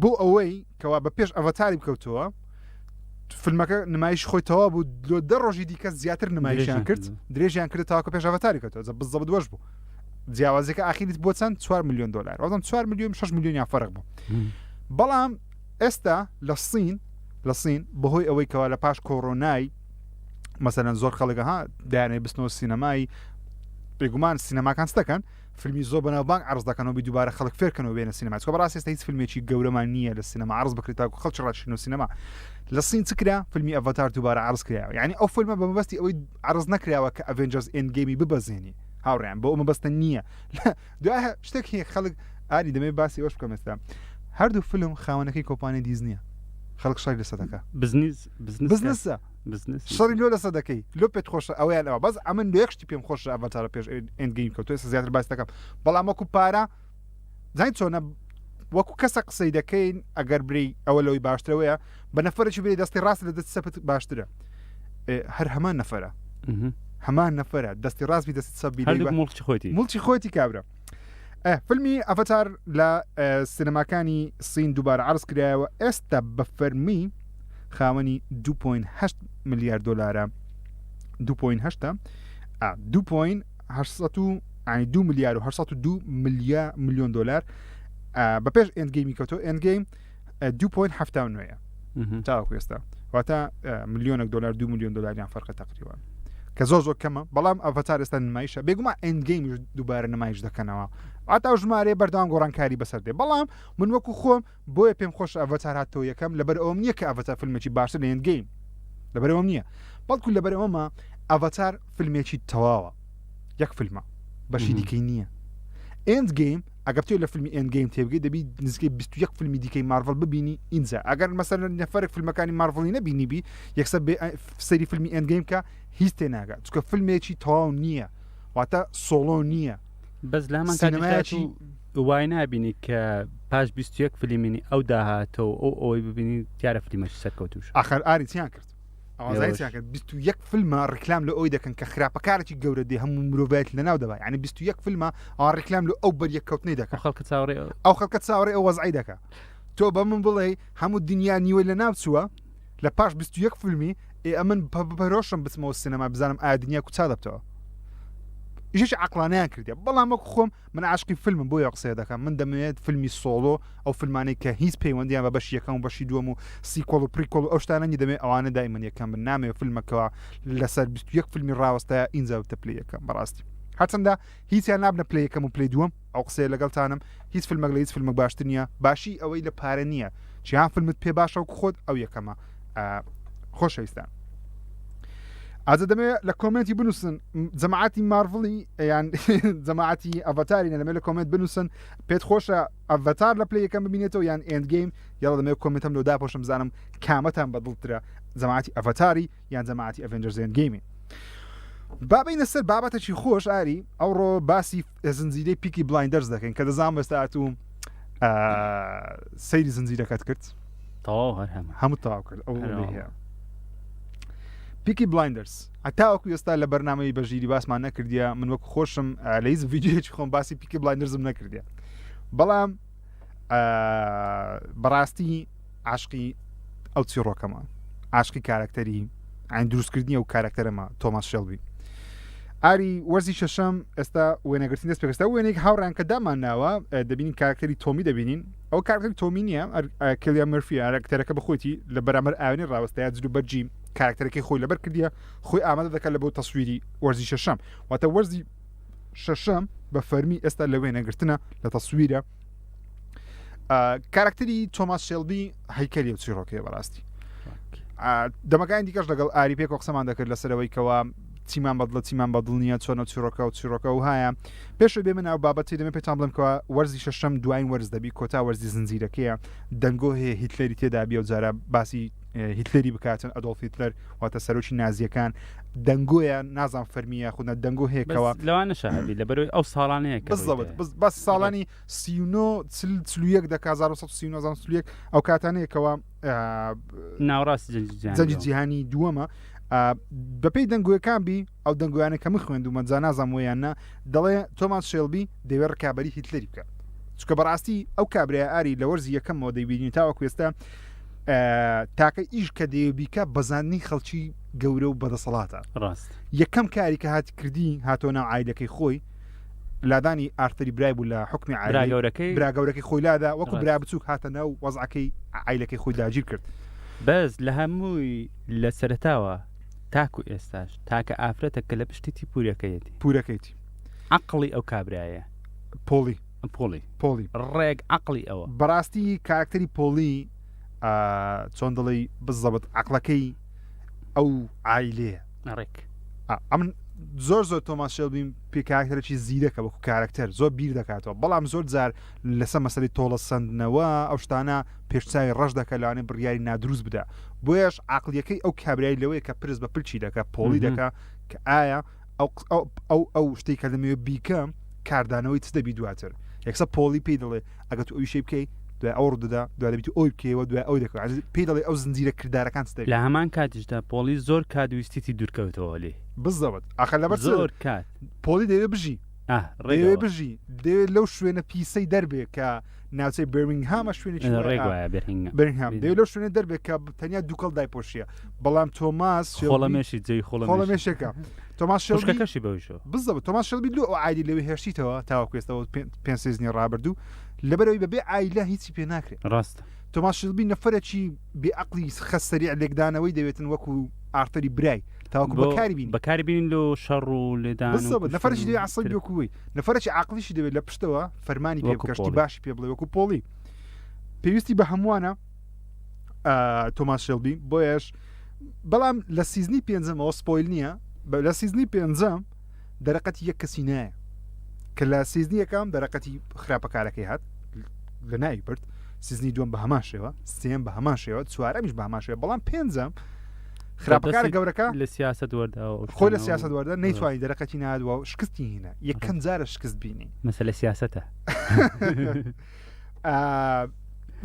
بۆ ئەوەی کەوا بە پێش ئەڤەتاری بکەوتەوە فیلمەکە نمایش خۆی تەوا بوو لۆ دە ڕۆژی دیکە زیاتر نمایشیان کرد درێژیان کرد تاکو پێش ئەڤەتاری کەوتەوە جا بزەبت وەش بوو جیاوازیەکە ئاخیریت بۆ چەند 4 میلیۆن دلار وازم 4 میلیۆن 6 میلیۆنیان فەرق بوو بەڵام ئێستا لە سین لە سین بەهۆی ئەوەی کەوا لە پاش کۆرۆنای مەسەلەن زۆر خەڵک ها دایانەوێت بچنەوە سینەمای بێگومان سینەماکان چ دەکەن فیلمی زۆر بەناوبانگ عرض دەکەنەوە بی دووبارە خەڵک فێرکەنەوە بێنە سینەما چکە بەڕاستی ئێستا هیچ فیلمێکی گەورەمان نییە لە سینەما عرض بکرێت تاکو خەڵکی ڕاکشێنەوە سینەما لە سین چ کرا فیلمی ئەڤەتار دووبارە عرض کرایەوە یعنی ئەو فیلمە بە مەبەستی ئەوەی عرض نەکراوە کە ئەڤێنجەرز ئێند گەیمی ببەزێنی هاوڕێیان بۆ ئەو مەبەستە نییە دوای شتێک هەیە خەڵک ئاری دەمێ باسی ئەوش بکەم ئێستا هەردوو فیلم خاوەنەکەی کۆمپانیای دیزنیە خەڵک شەڕی لەسەر دەکا بزنس بزنس بزنسە بزنس شەڕی لۆ لەسەر دەکەی لۆ پێت خۆشە ئەویان ئەوە بەس ئەمن لۆ یەک شتی پێم خۆشە ئەڤەتارە پێش ئێند گەیم کەوتووە ئێستا زیاتر باس دەکەم بەڵام وەکو پارە زانیت چۆنە وەکو کەسە قسەی دەکەین ئەگەر بری ئەوە لەوەی باشترەوەیە بە نەفەرێکی بری دەستی ڕاست لە دەست چەپت باشترە هەر هەمان نەفەرە هەمان نەفەرە دەستی ڕاست بی دەستی چەپ بی مڵکی خۆیتی مڵکی خۆیتی کابرا فیلمی ئەڤەتار لە سینەماکانی سین دووبارە عرض کرایەوە ئێستا بە فەرمی خاوەنی 2.8 ملیار دلارە 2.8 2.8 ینی 2 ملیار و 802 ملیار میلیۆن دلار بە پێش ئێندگەیمی کەوتۆ ئێندگەیم 2.79 تاوەکو ئێستا واتە ملیۆنێک دلار 2 میلیۆن دلاریان فەرقە تقریبا کە زۆر زۆر کەمە بەڵام ئەڤەتار ئێستا نمایشە بێگومان ئێندگەیمیش دووبارە نمایش دەکەنەوە ئاتا ژمارەیە بەردەوام گۆڕانکاری بەسەر دێ بەڵام من وەکو خۆم بۆیە پێم خۆش ئەڤەتار هاتەوە یەکەم لەبەر ئەوم نییە کە ئەڤەتار فیلمێکی باشتر لە ئێندگەیم لەبەر ئەوم نییە بەڵکو لەبەر ئەومە ئەڤەتار فیلمێکی تەواوە یەک فیلمە بەشی دیکەی نییە ئێند گەیم ئەگەر بتەوێت لە فیلمی ئێند گەیم تێبگەی دەبی نزیکەی 21 فیلمی دیکەی مارڤڵ ببینی ئینجا ئەگەر مەسەلەن نەفەرێک فیلمەکانی مارڤڵی نەبینیبی یەکسەر بێ سەیری فیلمی ئێند گەیم بکە هیچ تێناگا چونکە فیلمێکی تەواو نییە واتە سۆڵۆ نییە بەس لە هەمان کاتیشدا سینەمایەکی تو وای نابینی کە پاش 21 فیلمینی ئەو داهاتە و ئەو ئەوەی ببینی دیارە فیلمەکی سەرکەوتووشە ئاخر ئاری چیان کرد ئەوازای ئێوەش. چیان کرد 21 فیلمە ڕیکلام لە ئەوی دەکەن کە خراپەکارێکی گەورە دێ هەموو مرۆڤایەتی لەناو دەبا یعنی 21 فیلمە ئەوان ڕیکلام لە ئەو بەریەککەوتنەی ئەو دەکەن خەڵکە چاوەڕێ ئەو ئەو خەڵکە چاوەڕێ ئەو وەزعی دەکا تۆ بە من بڵێ هەموو دنیا نیوەی لە ناو چووە لە پاش 21 فیلمی ئێ ئەمن پەرۆشم بچمەوە سینەما بزانم ئایا دنیا کوچا دەبتەوە ئیشێکی عقلانیان کردە بەڵام وەک خۆم من عاشقی فیلمم بۆیە قسەیە دەکەم من دەمەوێت فیلمی سۆڵۆ ئەو فیلمانەی کە هیچ پەیوەندیان بە بەشی یەکەم و بەشی دووەم و sequel و prequel و ئەو شتانە نیە دەمەوێت ئەوانە دایمەن یەکەم بن نامەوێت فیلمەکەوە لەسەر 21 فیلمی ڕاوەستایە ئینجا ببتە پلەی یەکەم بەڕاستی هەرچەندە هیچیان نابنە پلەی یەکەم و پلەی دووەم ئەو قسەیە لەگەڵتانم هیچ فیلمەک لە هیچ فیلمەک باشتر نییە باشی ئەوەی لە پارە نییە چیان فیلمت پێ باشە وەکو خۆت ئەو یەکەمە خۆشەویستان ئازە دەمەوێت لە کۆمنتی بنووسن جەماعەتی مارڤڵی یان جەماعەتی ئەڤەتاری نەدەمێت لە کۆمنت بنووسن پێت خۆشە ئەڤەتار لە پلی یەکەم ببینێتەوە یان ئێند گەیم یاڵە دەمەوێت کۆمنتم لۆ داپۆشم بزانم کامەتان بەدڵترە جەماعەتی ئەڤەتاری یان جەماعەتی ئەڤێنجەرز ئێند گەیمی بابینە سەر بابەتێکی خۆش ئاری ئەوڕۆ باسی زنجیرەی پیکی بلایندەرز دەکەین کە دەزانم ئێستا هاتوو سەیری زنجیرەکەت کرد تەواو هەر هەمە هەموو تەواو کرد ئەو هەیە پیکی بلایندرز هەتاوەکو ئێستا لە بەرنمەی بەژیری باسمان نەکردیە من وەک خۆشم لە هیچ ڤیدیۆیەکی خۆم باسی پیکی بلایندرزم نەکردیە بەڵام بەڕاستی عاشقی ئەو چیڕۆکەمە عاشقی کارکتەری ئەین دروستکردنی ئەو کارکتەرەمە تۆماس شێڵبی ئاری وەرزی شەشەم ئێستا وێنەگرتن دەست پێکستا وێنێک هاوڕیان کە دامان ناوە دەبینین کارکتەری تۆمی دەبینین ئەو کارکتەری تۆمی نییە کلیان مێرفی کارکتەرەکە بەخۆیتی لە بەرامبەر ئاوێنەی ڕاوەستایە جل و بەرگی کارکتەرەکەی خۆی لەبەر کردیە خۆی ئامادە دەکات لە بۆ تەسویری وەرزی شەشەم واتە وەرزی شەشەم بە فەرمی ئێستا لە وێنەگرتنە لە تەسویرە کارکتەری تۆماس شێلبی هەیکەلی و چیڕۆکەیە بەڕاستی. دەمەکانی دیکەش لەگەڵ ئاری پێکەوە قسەمان دەکرد لەسەرەوەی کەوا چیمان بەدڵە چیمان بەدڵ نییە چۆنە چیرۆکە و چیرۆکە و هایە پێشەوەی بێمە ناو بابەتی دەمێ پێتان بڵێم کەوا وەرزی شەشەم دوایین وەرز دەبی کۆتا وەرزی زنجیرەکەیە دەنگۆ هەیە هیتلەری تێدا بیە و جارە باسی هیتلەری بکاتن ئەدۆڵف هیتلەر واتە سەرۆکی نازیەکان دەنگۆیە نازان فەرمیە خودنا دەنگۆ هەیە کەوا لەوانە شاهدی لە بەرەوەی ئەو ساڵانەیە کە بزەبت بز بەس ساڵانی 39 41 دەکا 1939 ئەو کاتانەیە کەوا ناوەڕاستی جەنگی جیهانی دووەمە بەپێی دەنگۆیەکان بی ئەو دەنگۆیانە کە من خوێندومە جا نازانم وەیان نا دەڵێ تۆماس شێلبی دەیەوێت ڕکابەری هیتلەری بکات چونکە بەڕاستی ئەو کابرای ئاری لە وەرزی یەکەمەوە دەیبینین تاوەکو ئێستا تاکە ئیش کە دەیەوێت بیکە بەزاندنی خەڵکی گەورە و بەدەسەڵاتە ڕاست یەکەم کاری کە هات کردی هاتۆ ناو عایلەکەی خۆی لادانی ئارتەری برای بوو لە حکمی عایلەی گەورەکەی برا گەورەکەی خۆی لادا وەکو برا بچووک هاتە ناو وەزعەکەی عایلەکەی خۆی داگیر کرد. بەس لە هەمووی لە سەرەتاوە تاکو ئێستاش تاکە ئافرەتە کە لە پشتیتی پورەکەیەتی. پورەکەیتی. عەقڵی ئەو کابرایە. پۆڵی. پۆڵی. پۆڵی. ڕێک عەقڵی ئەوە. بەڕاستی کارکتەری پۆڵی چۆن دەڵێی بزەبت عەقڵەکەی ئەو عایلەیە. ڕێک. ئەمن زۆر زۆر تۆماس شێلبیم پێ کارکتەرێکی زیرەکە وەکو کارکتەر زۆر بیر دەکاتەوە بەڵام زۆر جار لەسەر مەسەلەی تۆڵە سەندنەوە ئەو شتانە پێشچوی ڕەش دەکە لەوانەیە بڕیاری نادروست بدا بۆیەش عقلیەکەی ئەو کابرای لەوەیە کە پرس بە پلچی دەکە پۆڵی دەکا کە ئایا ئەو ئەو ئەو شتێک کە دەمەوێت بیکەم کاردانەوەی چ دەبی دواتر یەکسە پۆلی پێی دەڵێ ئەگەر تو ئەویشەی بکەی دوای ئەو ڕوودەدا دوای دەبیت ئەوی بکەیەوە دوای ئەو دەکەوت پێی دەڵێ ئەو زنجیرە کردارەکان چ دەبی لە هەمان کاتیشدا پۆلی زۆر کات ویستیتی دوورکەوتەوە لێی بزەبت ئاخە لەبەر زۆر کات پۆلی دەیەوێت بژی دەیەوێت بژی دەیەوێت لەو شوێنە پیسەی دەربێ کە ناوچەی بێرمینگهامە شوێنێکی بێرمینگهام دەیەوێت لەو شوێنە دەربێ کە تەنیا دووکەڵ دایپۆشیە بەڵام تۆماس خۆڵەمێشی جێی خۆڵەمێشێکە تۆماس شێلبی بەویشەوە بزەبت تۆماس شێلبی لۆ ئەو عایلی لەوێ هێشتیتەوە تاوەکو ئێستا پێنج season ی ڕابردوو لەبەرەوەی بەبێ عایلە هیچی پێ ناکرێت ڕاستە تۆماس شێلبی نەفەرێکی بێ عەقڵی خە سەریع لێکدانەوەی دەوێتن وەکو ئارتەری برای تاوەکو بەکاری بینی بەکاری بینین لۆ شەڕ و لێدان بالضبط نەفەرێکی دەوێت عەسەبی وەکو وی نەفەرێکی عاقڵیشی دەوێت لە پشتەوە فەرمانی پێ بکە شتی باشی پێ بڵێ وەکو پۆڵی پێویستی بە هەمووانە تۆماس شێلبی بۆیەش بەڵام لە season ی پێنجەمەوە spoil نییە لە season ی پێنجەم دەرەقەتی یەک کەسی نایە کە لە season ی یەکەم دەرەقەتی خراپەکارەکەی هات لە ناوی برد season ی دووەم بە هەمان شێوە سێم بە هەمان شێوە چوارەمیش بە هەمان شێوە بەڵام پێنجەم خراپەکارە گەورەکە لە سیاست وەرداوە خۆی لە سیاست وەردە نەیتوانی دەرەقەتی نادوە و شکستی هینە یەکەم جارە شکست بینی مەسەلە سیاستە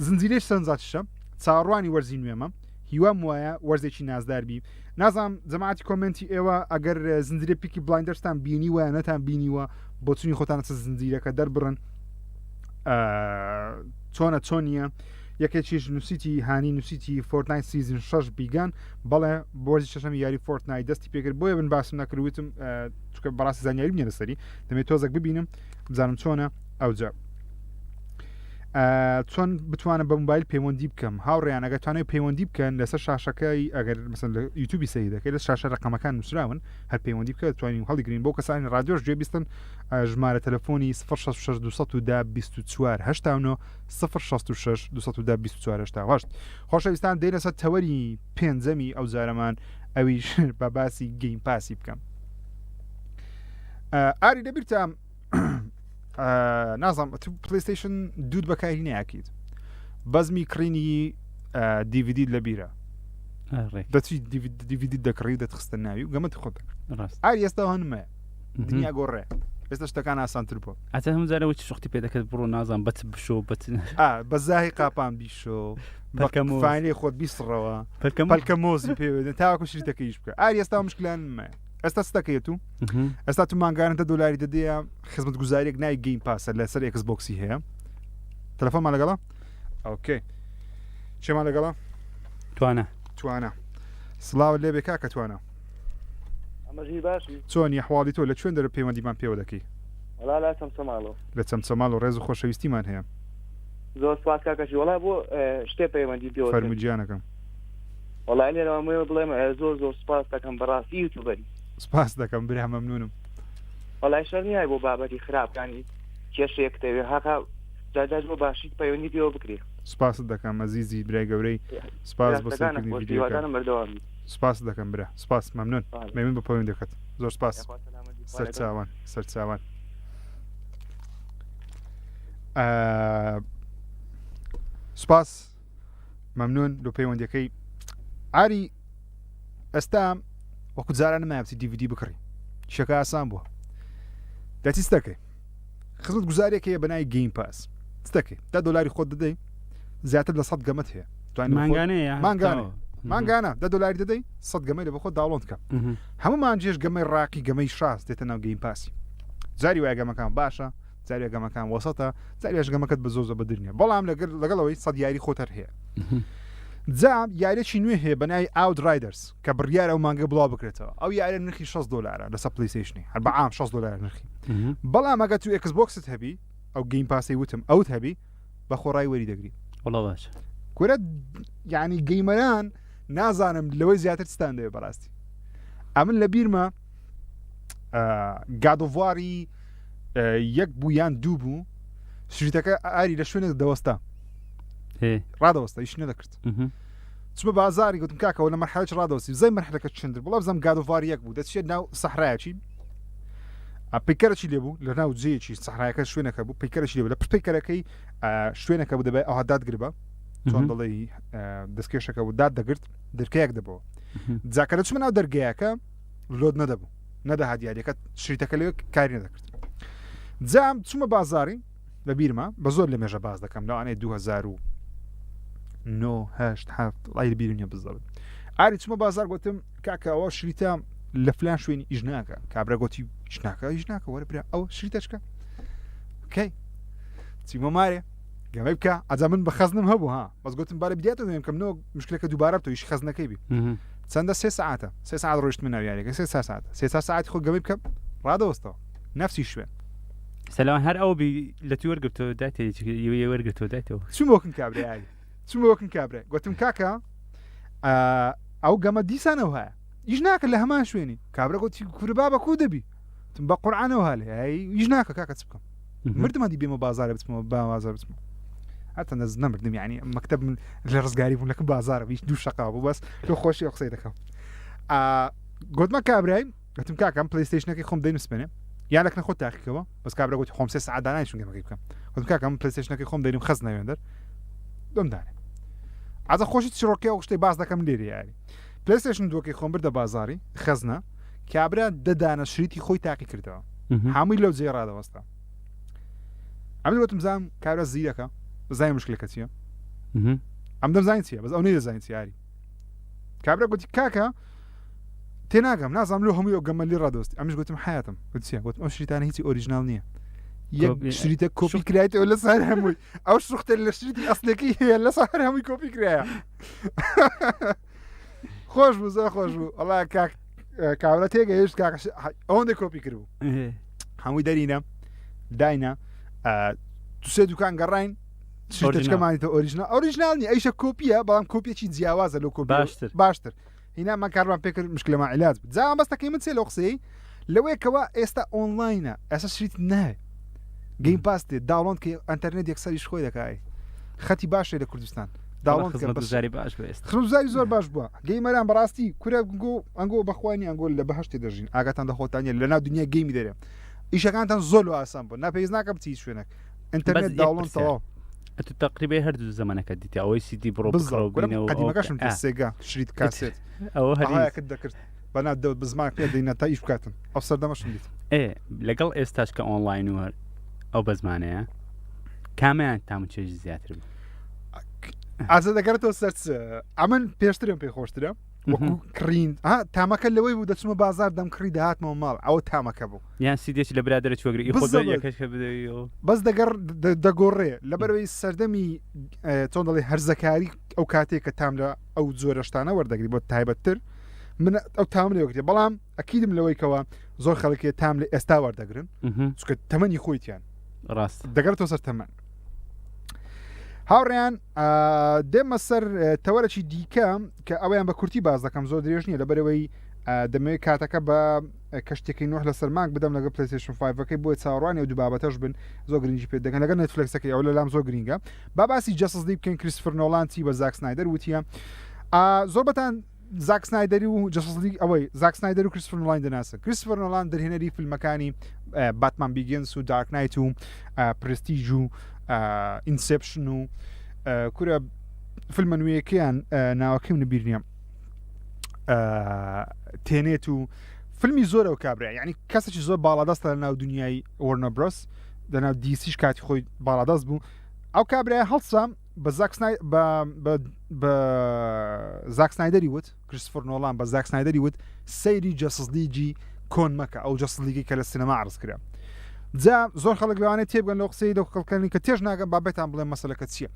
زنجیرەی سەرنجڕاکیشە چاوەڕوانی وەرزی نوێمە هیوام وایە وەرزێکی نازدار بی نازانم جەماعەتی comment ی ئێوە ئەگەر زنجیرە Peaky Blinders تان بینیوە یان نەتان بینیوە بۆچونی خۆتان لەسەر زنجیرەکە دەربڕن چۆنە چۆن نییە یەکێکیش نووسیتی هانی نووسیتی Fortnite season 6 began بەڵێ بۆرزی شەشەمی یاری Fortnite دەستی پێکرد بۆیە من باسم نەکرد وتم چونکە بەڕاستی زانیاری نییە لەسەری دەمێت تۆزێک ببینم بزانم چۆنە ئەوجا چۆن بتوانم بە موبایل پەیوەندی بکەم هاوڕیان ئەگەر توانای پەیوەندی بکەن لەسەر شاشەکەی ئەگەر مەسەن لە یوتیوبی سەیری دەکەی لە شاشە ڕقەمەکان نووسراون هەر پەیوەندی بکە توانین هەڵیگرین بۆ کەسانی ڕادیۆش گوێ بیستن ژمارە تەلەفۆنی 066 210 24 89 066 210 24 88 خۆشەویستان دێنە سەر تەوەری پێنجەمی ئەو جارەمان ئەویش بە باسی Game Pass ی بکەم ئاری لەبیرتە نازانم تو PlayStation دووت بەکاری ناکەیت بەزمی کڕینی DVD لەبیرە دەچی DVD دەکڕی دەتخستە ناوی و گەمەتی خۆت ئاری ئێستا هەنمە دنیا گۆڕێ ئێستا شتەکان ئاسانتر بووە ئەتە هەموو جارەوە چ شختی پێ دەکرد بڕۆ نازان بەچ بشۆ بەچ بە زاهی قاپان بیشۆ پەلکەمۆفاینەی خۆت بیسڕەوە پەلکە مۆزی پێوێ تاوەکو شریتەکەیش بکە ئاری ئێستا مشکلان مایە ئێستا ستەکەیت و ئێستا تو مانگانە دە دۆلاری دەدەیە خزمەت گوزاریەک نای Game Pass ە لەسەر Xbox ی هەیە تەلەفۆنمان لەگەڵە okay چێمان لەگەڵە توانە توانە سڵاو لێبێ کاکە توانە چۆنی حواڵی تۆ لە کوێن دەرە پەیوەندیمان پێوە دەکەی لە چەمچەماڵ و ڕێز و خۆشەویستیمان هەیە زۆر سپاس کاکەشی وڵا بۆ شتێ پەیوەندی پێوە فەرموو گیانەکەم وەڵای لێرەوە ئەمەوێ بڵێم زۆر زۆر سپاس دەکەم بەڕاستی یوتوبەری. سپاس دەکەم برا مەمنونم. وەڵای شەر نییە بۆ بابەتی خراپ یانی کێشەیەک دەوێ هەقە جا جاش بۆ باشیت پەیوەندی پێوە بکرێ. سپاست دەکەم ئەزیزی برای گەورەی سپاس بۆ سەیرکردنی ڤیدیۆکە سپاست دەکەم برا سپاس مەمنون مەمنون بە پەیوەندەکەت زۆر سپاس سەرچاوان سەرچاوان سپاس مەمنون لۆ پەیوەندەکەی ئاری ئێستا وەکو جاران نمایە بچی دیVD بکڕی شەکە ئاسان بووە دەچی دەکەی خزمەت گوزارێک هەیە بەناوی گەیم پاس چ دەکەی دە دۆلاری خۆت دەدەی زیاتر لە 100 گەمەت هەیە توانی بە خۆت- مانگانەیە مانگانە تەواو. مانگانە دە دۆلاری دەدەی 100 گەمەی لە بە خۆت داڵۆند کە مهم. هەموو مانجێش گەمەی ڕاقی گەمەی شاز دێتە ناو گەیم پاسی جاری وایە گەمەکان باشە جاری وایە گەمەکان وەسەتە جاری وایەش گەمەکەت بە زۆر زۆر بەدر نییە بەڵام لەگەڵ لەگەڵەوەی 100 یاری خۆت هەر هەیە مهم. جا یاریی نوێ هەیە بە ناوی ئاوت ڕایدەرز کە بڕیارە ئەو مانگە بڵاو بکرێتەوە ئەو یاریە نرخی 6 دۆلارە لەسەر پلیستەیشنی هەر بە عام 6 دۆلار نرخی بەڵام ئەگەر تو ئێکس بۆکست هەبی ئەو گەیم پاسی وتم ئەوت هەبی بە خۆڕای وەری دەگری وڵا باش کورە یعنی گەیمەران نازانم لەوەی زیاتر چتان دەوێت بەڕاستی ئەمن لە بیرمە گادۆڤواری یەک بوو یان دوو بوو شریتەکە ئاری لە شوێنێک دەوەستا ڕادەوەستا ئیش نەدەکرد چمە بازاری گوتم کاکەەوە لە مەرحەلەش ڕادەوەستی زای مەرحلەکە چندر بڵا بزانم گادۆڤار یەک بوو دەچێت ناو سەحرایەکی پەیکەرەی لێ بوو لە ناو جێیەکی سەحرایەکە شوێنەکە بوو پەیکەرەی لێ بوو لە پشت پەیکەرەکەی شوێنەکە بوو دەبێت ئەوها دادگربە چۆن دەڵێ دەستکێشەکە بوو داد دەگرت درکەیەک دەبەوە جاکە دەچمە ناو دەرگەیەکە لۆد نەدەبوو نەدەهات یاریەکە شریتەکە لەوێ کاری نەدەکرد جام چوومە بازاری لە بیرمە بە زۆر لە مێژە باز دەکەم لەوانەیە 2009 هەشت هەفت ڵای لە بیرم نیە بزەبت ئاری چمە بازار گوتم کاکە ئەوە شریتە لە فلان شوێنی ئیش ناکە کابرا گوتی ئیش ناکە ئیش ناکە وەرە برا ئەوە شریتەچکە کەی چیمە مارێ گەمەی بکە ئەجا من بە خەزنم هەبوو ها بەس گوتم بارە بداتەوە بێم کەم نۆ مشکلەکە دووبارە بتەوە ئیش خەزنەکەی بی چەندە سێ سعاتە سێ سعات ڕۆیشت من ناو یاریەکە سێ ساعت سێ ساعت خۆ گەمەی بکەم ڕادەوەستەوە نفسی شوێن سەلام هەر ئەو بی لە تو وەرگرتەوە دایتە وەرگرتەوە دایتەوە چووم وەکن کابرای چووم وەکن کابرای گوتم کاکە ئەو گەمە دیسانەوە هەیە ئیش ناکە لە هەمان شوێنی کابرا گوتی کورە بابە کو دەبی تم بە قورعانەوە هەلێ ئیش ناکە کاکە چ بکەم مردم هەندی بێمە بازارە بچمەوە با بازار بچمەوە هەتا نەز نەمردم یعنی مەکتب من لە ڕزگاری بووم لەکە بازارە بیش دوو شقا بوو بەس لۆ خۆشی ئەو قسەی دەکەم گوتمە کابرای گوتم کاکەم پلیستیشنەکەی خۆم دەینم سپێنێ یا لەکنە خۆت تاقیکەوە بەس کابرا گوتی خۆم سێ سەعات دانای چونگەمەکەی بکەم گوتم کاکەم پلیستیشنەکەی خۆم دەینم خەز نەوێندەر دۆم دانێ ئازە خۆشی چیڕۆکێ ئەو شتەی باس دەکەم لێرە یاری پلیستیشن دووەکەی خۆم بردە بازاری خەزنە کابرا دەدانە شریتی خۆی تاقی کردەوە هەمووی لەو جێ ڕادەوەستا ئەمن وتم زام کابرا زیرەکە زای مشکلەکە چییە ئەم دەمزانین چییە بەس ئەو نەیدەزانین چیاری کابرا گوتی کاکە تێناگەم نازانم لۆ هەمووی ئەو گەمە لێ ڕادەوەستی ئەمش گوتم حیاتم گوتیە گوتم ئەو شریتانە هیچی ئۆریژنال نییە یەک شریتە کۆپی کرایتەوە لەسەر هەمووی ئەو شوختە لە شریتی ئەسلەکەی هەیە لەسەر هەر هەمووی کۆپی کرایە خۆش بوو زۆر خۆش بوو ئەڵا کاک کاورە تێگەیشت کاکە ئەوەندە کۆپی کرد بوو هەمووی دەرینە داینا دوسێ دوکان گەڕین شتەکەمانیتە ئۆریژنال ئۆریژنال نیە ئەیشە کۆپیە بەڵام کۆپیەکی جیاوازە لەو کۆپی باشتر باشتر هینا من کارمان پێکرد مشکلەمان علاج بوو جا بەستەکەی من چێ لەو قسەی لەوەیەکەوە ئێستا ئۆنلاینە ئێستا شریت ناوێ گەیم پاس دێت داڵۆند کە ئەتەرنێت یەکسەریش خۆی دەکای خەتی باشێ لە کوردستان داڵۆند کە بەس خزمەتگوزاری باش بوو ئێستا خزمەتگوزاری زۆر باش بووە گەیمەران بەڕاستی کورە گۆ ئەنگۆ بەخوانی ئەنگۆ لە بەهشتێ دەژین ئاگاتان لە خۆتان نیە لەناو دنیای گەیمی دەرێ ئیشەکانتان زۆر لۆ ئاسان بوو ناپێویست ناکە بچی هیچ شوێنێک ئینتەرنێت داڵۆن تەواو. ئەتو تەقریبەی هەردوو زەمەنەکە دیتی ئەوەی سیدی بڕۆ بکڕە و بینە و قەدیمەکەشم کرد سێگا شریت کاسێت ئەوە هەریکت دەکرد بەنا دەوت بزمان پێ دەینە تا ئیش بکاتن ئەو سەردەمەشم دیت ئێ لەگەڵ ئێستاش کە ئۆنلاین و هەر ئەو بەزمانەیە کامیان تام و چێژی زیاتر بوو ئازە دەگەڕێتەوە سەر ئەمن پێشترم پێ خۆشترە وەکو کڕین ها تامەکە لەوەی بوو دەچمە بازار دەم کڕی دەهاتمەوە ماڵ ئەوە تامەکە بوو یان سیدێک لە برادەرە چوەگری خۆ بالضبط. یەکەش کە بدەویەوە بەس دەگەڕ دە- دەگۆڕێ لەبەرەوەی سەردەمی اه، چۆن دەڵێ هەرزەکاری ئەو کاتێک کە تام لە ئەو جۆرە شتانە وەردەگری بۆ تایبەتتر من ئەو تام لێوەگرێ بەڵام ئەکیدم لەوەی کەەوە زۆر خەڵکێ تام لە ئێستا وەردەگرن چونکە تەمەنی خۆیتیان ڕاست دەگەڕێتەوە سەر تەمەن هاوڕێیان دێمە سەر تەوەرەکی دیکە کە ئەویان بە کورتی باز دەکەم زۆر درێژ نییە لەبەرەوەی دەمەوێت کاتەکە بە کەشتێکی نوح لەسەر مانگ بدەم لەگە پلیستشن 5ەکەی بۆی چاوەڕوانی ئەو دوو بابەتەش بن زۆر گرنگی پێ دەکەن لەگەر نێتفلێکسەکەی ئەو لەلام زۆر گرنگە با باسی جەسس لیگ بکەین کریسفر نۆڵان چی بە زاک سنایدەر وتیە زۆربەتان زاک سنایدەری و جەسس لیگ ئەوەی زاک سنایدەر و کریسفر نۆڵان دەناسن کریسفر نۆڵان دەرهێنەری فیلمەکانی باتمان بیگنس و دارک نایت و پرستیج و ئینسپشن و کورە فیلمە نوێیەکەیان ناوەکەیم نبیر نییە تێنێت و فیلمی زۆرە و کابرا یعنی کەسێکی زۆر باڵادەستە لە ناو دنیای وەرنە برۆس لە ناو دیسیش کاتی خۆی باڵادەست بوو ئەو کابرای هەڵسا بە زاک بە زاک سنایدەری وت کریسفر نۆڵان بە زاک سنایدەری وت سەیری جەسس لیگی کۆن مەکە ئەو جەسس لیگی کە لە سینەما عرض کرا جا زۆر خەڵک لەوانەیە تێبگەن لەو قسەی لەو خەڵکانی کە تێش ناگەن بابەتان بڵێن مەسەلەکە چییە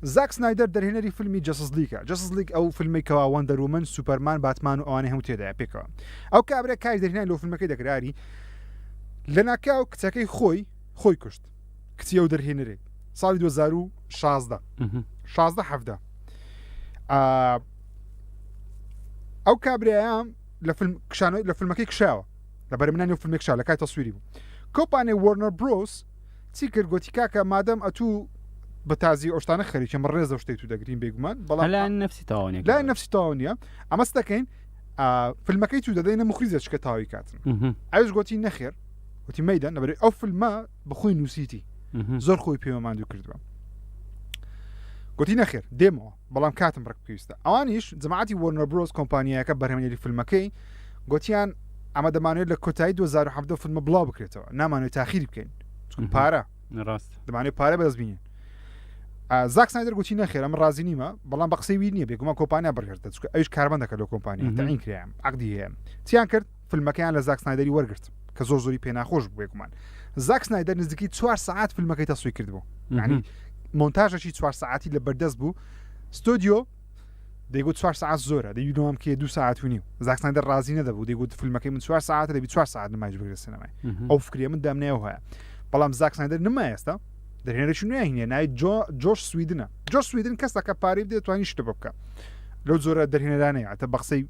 زاک سنایدەر دەرهێنەری فیلمی جەسس لیگە جەسس لیگ ئەو فیلمەی کەوا وەندەر وومن سوپەرمان باتمان و ئەوانەی هەموو تێدایە پێکەوە ئەو کابرا کاری دەرهێنان لەو فیلمەکەی دەکراری لەناکاو کچەکەی خۆی خۆی کوشت کچی ئەو دەرهێنەرێک ساڵی 2016 16 حەفدە ئەو کابرایە لە فیلم کشانەوەی لە فیلمەکەی کشاوە لە بەرمنانی و فیلمێک شا لە کای تەسویری بوو کۆپانێ وەرنەر برۆس چی کرد گوتی کاکە مادەم ئەتوو بە تازی ئەو شتانە خەریکە من ڕێز لەو شتەی تو دەگرین بێگومان بەڵام لایەن نەفسی تەواو نیە لایەن نەفسی تەواو نییە ئەمەس دەکەین فیلمەکەی تو دەدەینە مخریزە چکە تاوی کاتن ئەوش گوتی نەخێر وتی مەیدەن لەبەری ئەو فیلمە بەخۆی نووسیتی زۆر خۆی پێوە ماندوو کردووە گوتی نەخێر دێمەوە بەڵام کاتم ڕک پێویستە ئەوانیش جەماعەتی وۆرنەر برۆس کۆمپانیایەکە بەرهەمێنەری فیلمەکەی گوتیان ئەمە دەمانێت لە کۆتایی 2017 فیلمە بڵاو بکرێتەوە نامانێت تاخیری بکەین چون پارە ڕاست دەمانێت پارە بەدەست بینین زاک سنایدەر گوتی نەخێر ئەمە ڕازی نیمە بەڵام بە قسەی وی نییە بێگومان کۆمپانیا بڕیار دەچکە ئەویش کارمەندەکە لە کۆمپانیا تەعین کرایە عەقدی هەیە چیان کرد فیلمەکەیان لە زاک سنایدەری وەرگرت کە زۆر زۆری پێناخۆش بوو بێگومان زاک سنایدەر نزیکەی چوار سەعات فیلمەکەی تەسویر کردبوو یعنی مۆنتاژێکی چوار سەعاتی لە بەردەست بوو ستۆدیۆ دەیگوت چوار سەعات زۆرە دەی دوام کێ دو ساعت و نیو زاک سنایدەر ڕازی نەدەبوو دەیگوت فیلمەکەی من چوار سەعاتە دەبی چوار سەعات نمایش بکرێت سینەمای ئەو فکریە من دامنەوە هەیە بەڵام زاک سنایدەر نما ئێستا دەرهێنەرێکی نوێ هینە ناوی جۆ جۆش سویدنە جۆش سویدن کەسەکە پارەی بدێت توانی شتە بکە لەو جۆرە دەرهێنەرانەیە ئەتە بە قسەی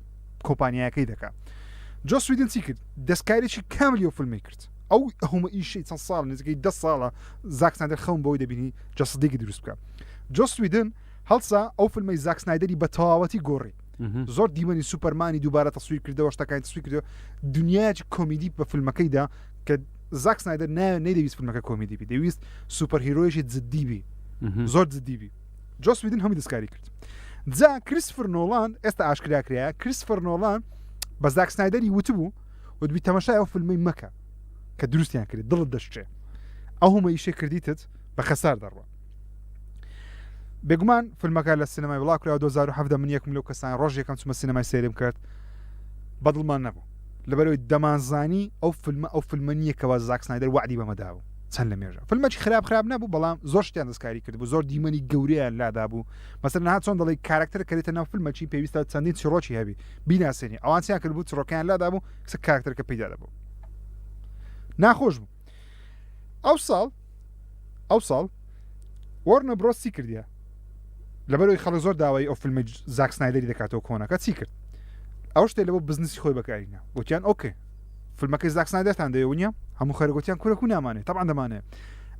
کۆمپانیایەکەی دەکا جۆس ویدن چی کرد دەستکاریی کاملی ئەو فیلمی کرد ئەو هەموو ئیشەی چەند ساڵ نزیکەی ده ساڵە زاک سنایدەر خەون بەوەی دەبینی جەسدێکی دروست بکە جۆس ویدن هەڵسا ئەو فیلمەی زاک سنایدەری بە تەواوەتی گۆڕی زۆر دیمەنی سوپەرمانی دووبارە تەسویر کردەوە شتەکانی تەسویر کردەوە دنیایەکی کۆمیدی بە فیلمەکەیدا کە زاک سنایدەر نایە نەیدەویست فیلمەکە کۆمیدی بی دەویست superhero یەکی جدی بی زۆر جدی بی جۆس ویدن هەمووی دەستکاری کرد جا کریسفر نۆڵان ئێستا ئاشکرا کرایە کریسفر نۆڵان بە زاک سنایدەری وتبوو وتبی تەمەشای ئەو فیلمەی مەکە کە دروستیان کرد دڵت دەشچێ ئەو هەموو ئیشێ کردیتت بە خەسار دەڕوە بێگومان فیلمەکە لە سینەمای بڵاو کرا 2017 من یەکم لەو کەسان ڕۆژ یەکەم چمە سینەمای سەیرم کرد بەدڵمان نەبوو لەبەرەوەی دەمانزانی ئەو فیلمە ئەو فیلمە نییە کەوا زاک سنایدەر وەعدی بەمە دابوو چەند لە مێژە فیلمەکی خراپ خراپ نەبوو بەڵام زۆر شتیان دەستکاری کردبوو زۆر دیمەنی گەورەیان لادابوو مەسەلەن ها چۆن دەڵێی کارەکتەر کە دێتە ناو فیلمەکی پێویستە چەندین چیڕۆکی هەبی بیناسێنی ئەوان چیان کردبوو چڕۆکەیان لادابوو کسە کارەکتەرەکە پەیدا دەبوو ناخۆش بوو ئەو ساڵ ئەو ساڵ وۆرنە برۆس چی کردیە لەبەرەوەی خەڵک زۆر داوای ئەو فیلمی زاک سنایدەری دەکاتەوە کۆنەکە چی کرد ئەو شتێ لە بۆ بزنسی خۆی بەکارینە گوتیان okay فیلمەکەی زاک سنایدەرتان دەوێ نیە هەموو خەرە گوتیان کورەکو نامانێت طبعا دەمانێت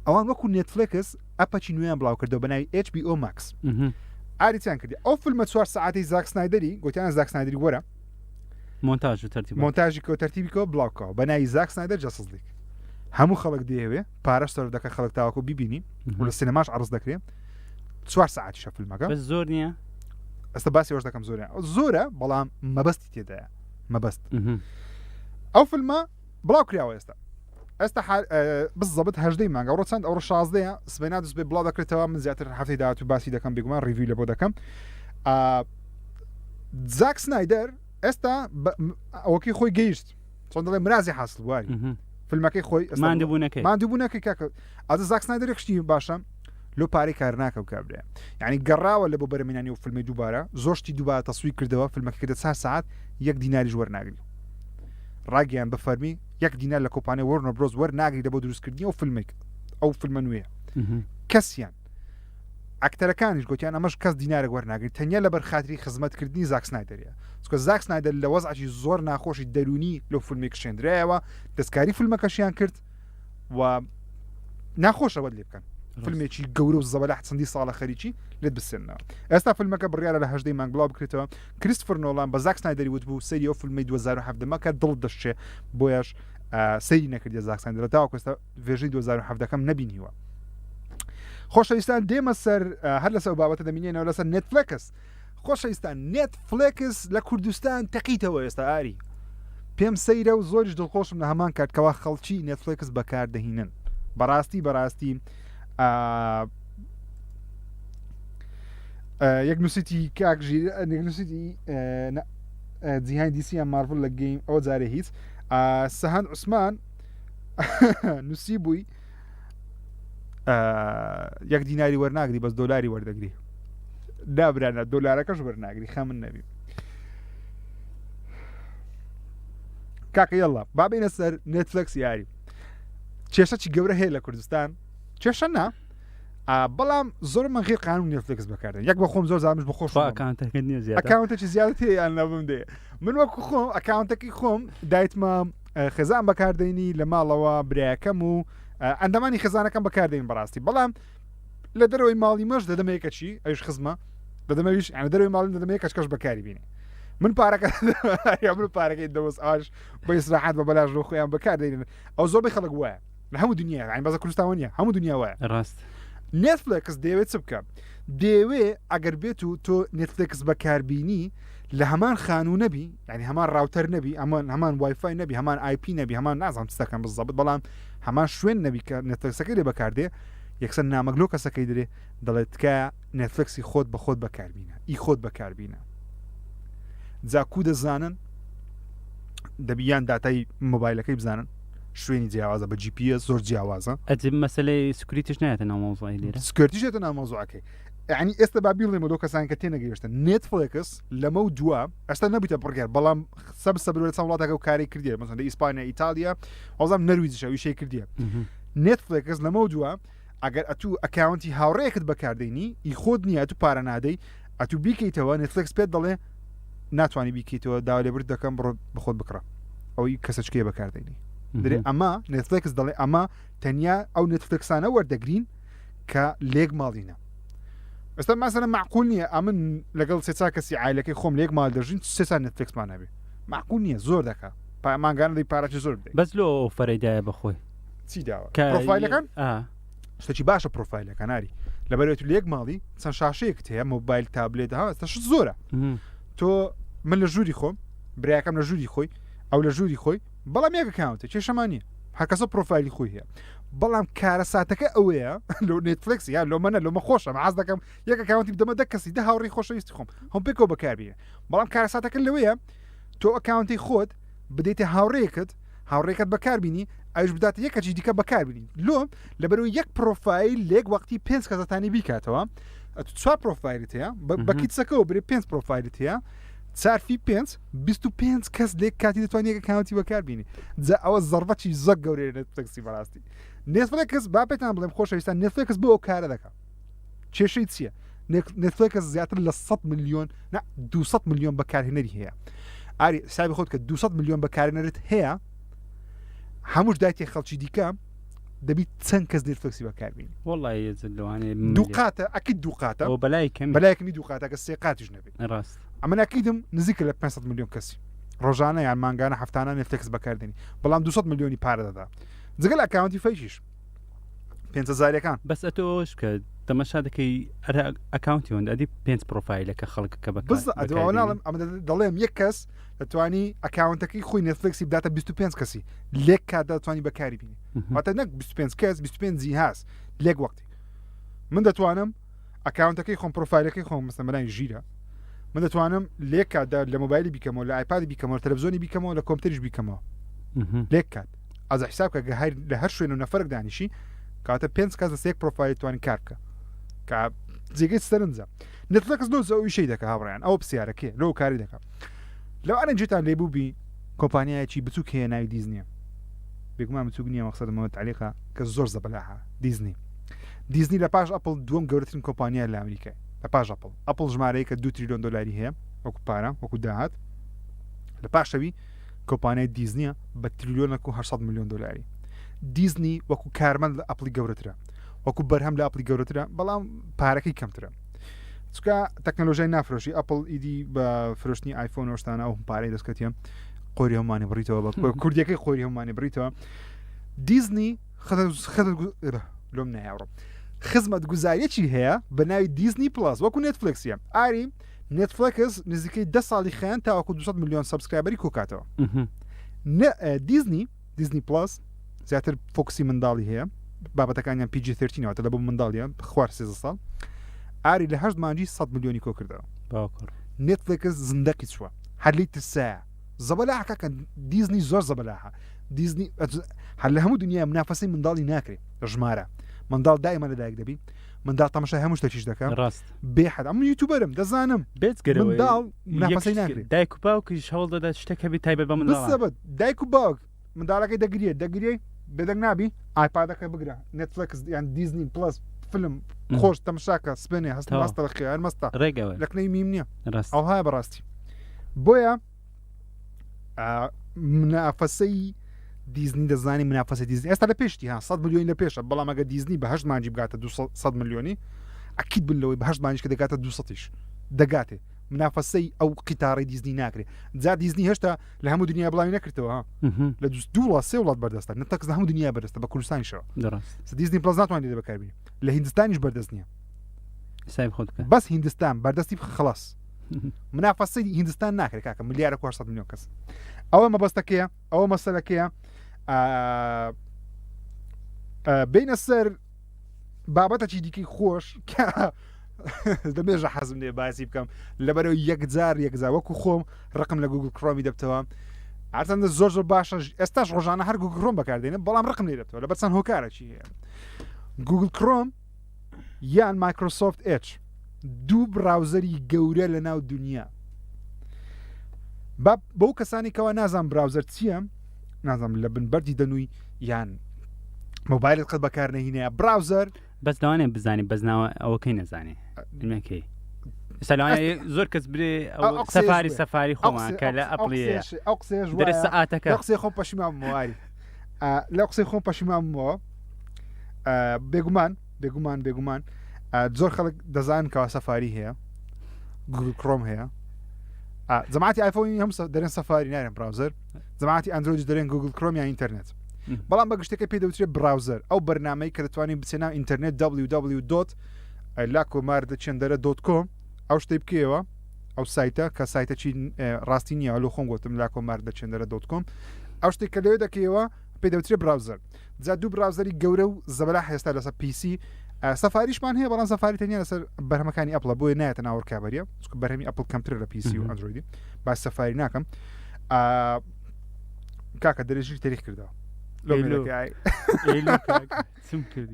ئەوان وەکو نێتفلێکس app ەکی نوێیان بڵاو کردەوە بە ناوی HBO Max ئاریتیان کردی ئەو فیلمە چوار سەعاتی زاک سنایدەری گوتیان زاک سنایدەری وەرە مۆنتاژ و تەرتیب مۆنتاژی کە تەرتیبی کەوە بڵاوکەوە بە ناوی زاک سنایدەر جەسس لیگ هەموو خەڵک دەیەوێ پارەش سەرف دەکە خەڵک تاوەکو بیبینی و لە سینەماش عەرز دەکرێ چوار سەعاتیشە فیلمەکە بەس زۆر نییە ئێستا باسی ئەوش دەکەم زۆرە زۆرە بەڵام مەبەستی تێدایە مەبەست ئەو فیلمە بڵاو کراوە ئێستا ئێستا بزەبت هەژدەی مانگە ڕۆ چەند ئەوڕۆ شازدەیە سبەینا دەست بێ بڵاو دەکرێتەوە من زیاتر هەفتەی داهاتوو باسی دەکەم بێگومان review لە بۆ دەکەم زاک سنایدەر ئێستا ئەوەکەی خۆی گەیشت چۆن دەڵێ مرازی حاصل بواری فیلمەکەی خۆی ماندووبوونەکەی ماندووبوونەکەی کاکە ئازە زاک سنایدەر شتی باشە لۆ پارەی کار ناکە و کابرا یعنی گەڕاوە لە بۆ بەرەمێنانی و فیلمی دووبارە زۆر شتی دووبارە تەسویر کردەوە فیلمەکە کردە چوار سەعات یەک دیناریش وەرناگری ڕاگەیان بە فەرمی یەک دینار لە کۆمپانیای وۆرنەر برۆز وەرناگری لە بۆ دروستکردنی ئەو فیلمێک ئەو فیلمە نوێیە کەسیان. ئەکتەرەکانیش گوتیان ئەمەش کەس دینارێک وەرناگرین تەنیا لەبەر خاتری خزمەتکردنی زاک سنایدەریە چونکە زاک سنایدەر لە وەزعێکی زۆر ناخۆشی دەروونی لەو فیلمی کشێندرایەوە دەستکاری فیلمەکەشیان کرد و ناخۆشە وەت لێ بکەن فیلمێکی گەورە و زەبەلاح چەندی ساڵە خەریکی لێت بسێنەوە ئێستا فیلمەکە بڕیارە لە هەژدەی مانگ بڵاو بکرێتەوە کریستفر نۆڵان بە زاک سنایدەری وتبوو سەیری ئەو فیلمەی 2017 مەکە دڵت دەشچێ بۆیەش سەیری نەکردیە زاک سنایدەر تاوەکو ئێستا ڤێژنی 2017 کەم نەبینیوە. خۆشەویستان دێمە سەر هەر لەسەر ئەو بابەتە دەمینێنەوە لەسەر نێتفلێکس خۆشەویستان نێتفلێکس لە کوردستان تەقیتەوە ئێستا ئاری پێم سەیرە و زۆریش دڵخۆشم لە هەمان کات کەوا خەڵکی نێتفلێکس بەکاردەهینن بەڕاستی بەڕاستی یەک نووسیتی کاک ژیر نووسیتی جیهانی دیسیان مارڤل لە گەیم ئەو جارێ هیچ سەهند عوسمان نووسی بووی یەک دیناری وەرناگری بەس دۆلاری وەردەگری دابرانە دۆلارەکەش وەرناگری خەمن نەبی کاکە یەڵا بابینە سەر نێتفلکس یاری کێشەکی گەورە هەیە لە کوردستان کێشە نا بەڵام زۆر من غیر قانون نێتفلکس بەکاردێن یەک بە خۆم زۆر زانش بە خۆش ئەکاونتێکی زیادە یان نەبم دێ من وەکو خۆم ئەکاونتەکەی خۆم دایتمە خێزان بەکاردێنی لە ماڵەوە برایەکەم و ئەندامانی خێزانەکەم بەکاردێن بەڕاستی بەڵام لە دەرەوەی ماڵی مەش دەدەمە کەچی ئەوش خزمە دەدەمەویش یان دەرەوەی ماڵم دەدەمە کەچکەش بەکاری بینێ من پارەکە من پارەکەی دەوەست ئاش بە ئیسراحات بە بەلاش لۆ خۆیان بەکار دەینن ئەو زۆربەی خەڵک وایە لە هەموو دنیا یان بەزە کوردستان نیە هەموو دنیا وایە ڕاست نێتفلێکس دەیەوێت چ بکە دەیەوێ ئەگەر بێت و تۆ نێتفلێکس بەکاربینی لە هەمان خانوو نەبی یعنی هەمان ڕاوتەر نەبی ئەمان هەمان وایفای نەبی هەمان ئایپی نەبی هەمان نازانم چ دەکەن بزەبت بەڵام هەمان شوێن نەبی کە نێتفلێکسەکەی لێ بەکاردێ یەکسەر نامەک لۆ کەسەکەی درێ دەڵێت تکایە نێتفلێکسی خۆت بە خۆت بەکاربینە ئی خۆت بەکاربینە جا کو دەزانن دەبی یان داتای مۆبایلەکەی بزانن شوێنی جیاوازە بە GPS زۆر جیاوازە ئەجب مەسلەی سکوریتیش نایەتە ناو مەوزوعی لێرە سکوریتیش دێتە ناو مەوزوعەکەی یعنی ئێستا با بیڵێمە لۆ کەسان کە تێنەگەیشتن نێتفلێکس لەمە و دوا ئەستا نەبوویتە بڕیار بەڵام سەب سەبر لە چەند وڵاتەکە و کاری کردیە مەسەن لە ئیسپانیا ئیتالیا وەزام نەرویجیش ئەویشەی کردیە نێتفلێکس لەمە و دوا ئەگەر ئەتوو ئەکاونتی هاوڕێیەکت بەکاردێنی ئی خۆت نییە ئەتوو پارە نادەی ئەتوو بیکەیتەوە نێتفلێکس پێت دەڵێ ناتوانانی بیکەیتەوە داوا لێبرد دەکەم بڕۆ بەخۆت بکڕە ئەوەی کەسەچکەیە بەکاردێنی درێ ئەمە نێتفلێکس دەڵێ ئەمە تەنیا ئەو نێتفلێکسانە وەردەگرین کە لێک ماڵینە ئێستا ماسەرە معقول نییە ئەمن لەگەڵ سێچا کەسی عیلەکەی خۆم لێک ماڵ دەژین سێسا نێتفلێکسمان هەبێ معقول نییە زۆر دەکا مانگانە دەی پارەی زۆر بدەیت بەس لۆ ئۆفەرەی دایە بەخۆی چی داوە پرۆفایلەکان شتێکی باشە پرۆفایلەکان ئاری لەبەرێت لە یەک ماڵی چەند شاشەیەکت هەیە مۆبایل تابلێت ها ئێستا شت زۆرە تۆ من لە ژووری خۆم برایەکەم لە ژووری خۆی ئەو لە ژووری خۆی بەڵام یەک ئەکاونتە کێشەمان نییە هەر کەسە پرۆفایلی خۆی هەیە بەڵام کارەساتەکە ئەوەیە لۆ نێتفلکس یا لۆ منە لۆمە خۆشە حەز دەکەم یەک ئەکاونتی بدەمە دە کەسی دە هاوڕێی خۆشەویستی خۆم هەم پێکەوە بەکاربێنە بەڵام کارەساتەکە لەوەیە تۆ ئەکاونتی خۆت بدەیتە هاوڕێیەکت هاوڕێکەت بەکاربینی ئەوش بداتە یەک کەسی دیکە بەکاربینی لۆ لەبەرەوەی یەک پرۆفایل لێک وەختی پێنج کەسەتانی بیکاتەوە ئەتو چوار پرۆفایلت هەیە بە کیتسەکەەوە برێ پێنج پرۆفایلت هەیە چارفی پێنج 25 کەس لێک کاتی دەتوانێت یەک ئەکاونتی بەکاربینی جا ئەوە زەربەتی زۆر گەورەیە نێتفلێکسی بەڕاستی نێتفلێکس با پێتان بڵێم خۆشەویستان نێتفلێکس بۆ ئەو کارە دەکات کێشەی چییە؟ نێتفلێکس زیاتر لە 100 میلیۆن نا 200 میلیۆن بەکارهێنەری هەیە ئاری حسابی خۆت کە 200 میلیۆن بەکارهێنەرت هەیە هەمووش دایتی خەڵکی دیکە دەبیت چەند کەس نێتفلێکسی بەکاربینی وەڵی لەوانەیە دوو قاتە ئەکی دوو قاتە ئەو بەلای کەم بەلایەکمی دوو قاتە کە سێ قاتیش نەبێت ڕاست ئەمن ئەکیدم نزیکە لە 500 میلیۆن کەسی ڕۆژانە یان مانگانە هەفتانە نێتفلێکس بەکاردێنی بەڵام 200 میلیۆنی پارە دەدا جگە لە ئەکاونتی فەیکیش پێنج هەزاریەکان. بەس ئەتۆ ئەوەش بکە تەمەشا دەکەی ئەرە ئەکاونتی هەندە ئەدی پێنج پرۆفایلە کە خەڵک کە بەکار بز ئەدەوە بەکاردێنی. ناڵم ئەمە دەڵێم یەک کەس دەتوانی ئەکاونتەکەی خۆی نێتفلێکسی بداتە 25 کەسی لێک کاتدا دەتوانی بەکاری بینی مهم. واتە نەک 25 کەس 25 جیهاز لێک وەختی من دەتوانم ئەکاونتەکەی خۆم پرۆفایلەکەی خۆم مەسەلەن بەناوی ژیرە من دەتوانم لێک کاتدا لە مۆبایلی بیکەمەوە لە ئایپادی بیکەمەوە لە تەلەڤزیۆنی بیکەمەوە لە کۆمپیوتەریش بیکەمەوە مهم. لێک کات ئەز حساب کە گە هەر لە هەر شوێن و نەفەرک دانیشی کاتە پێنج کەس لەسەر یەک پرۆفایل توانین کار بکە کە جێگەی سەرنجە نێتفلێکس لۆ زۆ ئیشەی دەکە هاوڕێیان ئەوە پرسیارەکەی لۆ کاری دەکە لەوانە جێتان لێ بوو بی کۆمپانیایەکی بچووک هەیە ناوی دیزنیە بێگومان بچووک نییە مەقسەدمەوە تعلیقە کە زۆر زەبەلاحە دیزنی. دیزنی لە پاش ئەپڵ دووەم گەورەترین کۆمپانیا لە ئەمریکای لە پاش ئەپڵ ئەپڵ ژمارەیەکە 2 تریلیۆن دلاری هەیە وەکو پارە وەکو داهات لە پاشەوی کۆمپانیای دیزنیە بە تریلیۆنێک و 800 میلیۆن دلاری دیزنی وەکو کارمەند لە ئەپڵی گەورەترە وەکو بەرهەم لە ئەپڵی گەورەترە بەڵام پارەکەی کەمترە چکە تەکنەلۆژیای نافرۆشی ئەپل ئیدی بە فرۆشتنی ئایفۆن شتانە ئەو پارەی دەستکەتیە قۆری هەمانی بڕیتەوە بە کوردیەکەی قۆری هەمانی بڕیتەوە دیزنی لۆم نایاڕم خزمەت گوزاریەکی هەیە بە ناوی دیزنی پلاس وەکو نێتفلکسیە ئاری نێتفلکس نزیکەی ده ساڵی خیان تاوەکو 200 میلیۆن subscriber ی کۆکاتەوە دیزنی دیزنی پلاس زیاتر focus ی منداڵی هەیە بابەتەکانیان PG-13 واتە لە بۆ منداڵیان خوار 13 ساڵ ئاری لە هەشت مانگی 100 میلیۆنی کۆ کردەوە نێتفلکس زندەقی چووە هەر لی ترسایە زەبەلاحە کاکە دیزنی زۆر زەبەلاحە دیزنی هەر لە هەموو دنیا منافەسەی منداڵی ناکرێ ژمارە منداڵ دایمە لەدایک دەبی منداڵ تەمەشای هەموو شتێکیش دەکەم ڕاست بێحد ئەم یوتوبەرم دەزانم بێجگەرەوە منداڵ منافەسەی ناکرێ دایک و باوکیش هەوڵ دەدات شتێک هەبێت تایبەت بە منداڵان بسەبت دایک و باوک منداڵەکەی دەگریێ دەگریێ بێدەنگ نابی ئایپادەکە بگرە نێتفلکس یان دیزنی پلس فیلم خۆش تەمشاکە سپێنێ هەست مەستە لە خێر مەستە ڕێگەوە لەکنەی میم نییە ڕاست ئەوها بەڕاستی بۆیە منافەسەی دیزنی دەزانی منافەسە دیزنی ئێستا لە پێشتی ها 100 میلیۆن لە پێشە بەڵام ئەگە دیزنی بە هەشت مانجی بگاتە 200 میلیۆنی ئەکید بن لەوەی بە هەشت مانجی کە دەگاتە 200یش دەگاتێ منافەسەی ئەو قیتاڕی دیزنی ناکرێ جا دیزنی هێشتا لە هەموو دنیا بڵاوی نەکردەوە ها لە دوو وڵات سێ وڵات بەردەستە نەتەکس لە هەموو دنیا بەردەستە بە کوردستانیشەوە دیزنی پلس ناتوانێت لێ بەکاربینی لە هیندستانیش بەردەست نییە بەس هیندستان بەردەستی خلاص منافەسەی هیندستان ناکرێت کاکە ملیارە 400 میلیۆن کەس ئەوە مەبەستەکەیە ئەوە مەسەلەکەیە بینە سەر بابەتەکی دیکەی خۆش کە دەمێژە حەزم لێ باسی بکەم لەبەرەوە یەکجار یەکجار وەکو خۆم ڕقم لە گوگل کرۆمی دەبتەوە هەرچەندە زۆر زۆر باشە ئێستاش ڕۆژانە هەر گوگل کرۆم بەکاردێنم بەڵام ڕقم لێ دەبتەوە لەبەر چەند هۆکارێکی هەیە گوگل کرۆم یان مایکرۆسۆفت ئێچ دوو browser ی گەورە لە ناو دنیا با بەو کەسانی کەوا نازان browser چییە نازانم لە بن بەردی دەنووی یان مۆبایلت قەت بەکار نەهینەیە browser بەس لەوانەیە بزانانی بەس ناوە ئەوەکەی نەزانێ علمەکەی ئێستا لەوانەیە زۆر کەس برێ ئەو ئەو قسەیەش سەفاری بێ. سەفاری ئەو خۆمان قسەی- کە لە ئەو ئەپڵیە قسەیەش- ئەو قسەیەش دەرێ وایە. سەعاتەکە لەو قسەی خۆم پەشیمان بوومەوە لەو قسەی خۆم پەشیمان بوومەوە ئا، بێگومان بێگومان بێگومان ئا، زۆر خەڵک دەزانن کەوا سەفاری هەیە گوگل کرۆم هەیە جەماعەتی ئایفۆنی هەم دەرێن سەفاری نارێن browser جەماعەتی ئەندرۆیدیش دەرێن گوگل کرۆم یان ئینتەرنێت بەڵام بە گشتەکە پێ دەوترێت browser ئەو بەرنمەی کە دەتوانین بچێ ناو ئینتەرنێت www لا کۆمار دەچێندەرە dot com ئەو شتەی بکەیەوە ئەو سایتە کە سایتەکی ڕاستی نییە لۆ خۆم گوتم لا کۆمار دەچێندەرە dot com ئەو شتێک کە لەوێ دەکەیەوە پێ دەوترێت browser جا دوو browser ی گەورە و زەبەلاح ئێستا لەسەر PC سەفاریشمان هەیە بەڵام سەفاری تەنیا لەسەر بەرهەمەکانی ئەپڵە بۆیە نایەتە ناو ڕکابەریە چونکە بەرهەمی ئەپڵ کەمترە لە PC و ئەندرۆیدی باس سەفاری ناکەم کاکە دەرێژی تەریخ کردەوە لۆ ئەی لۆ. مێرەکە ئای. ئەی لۆ کاک، چم کردی؟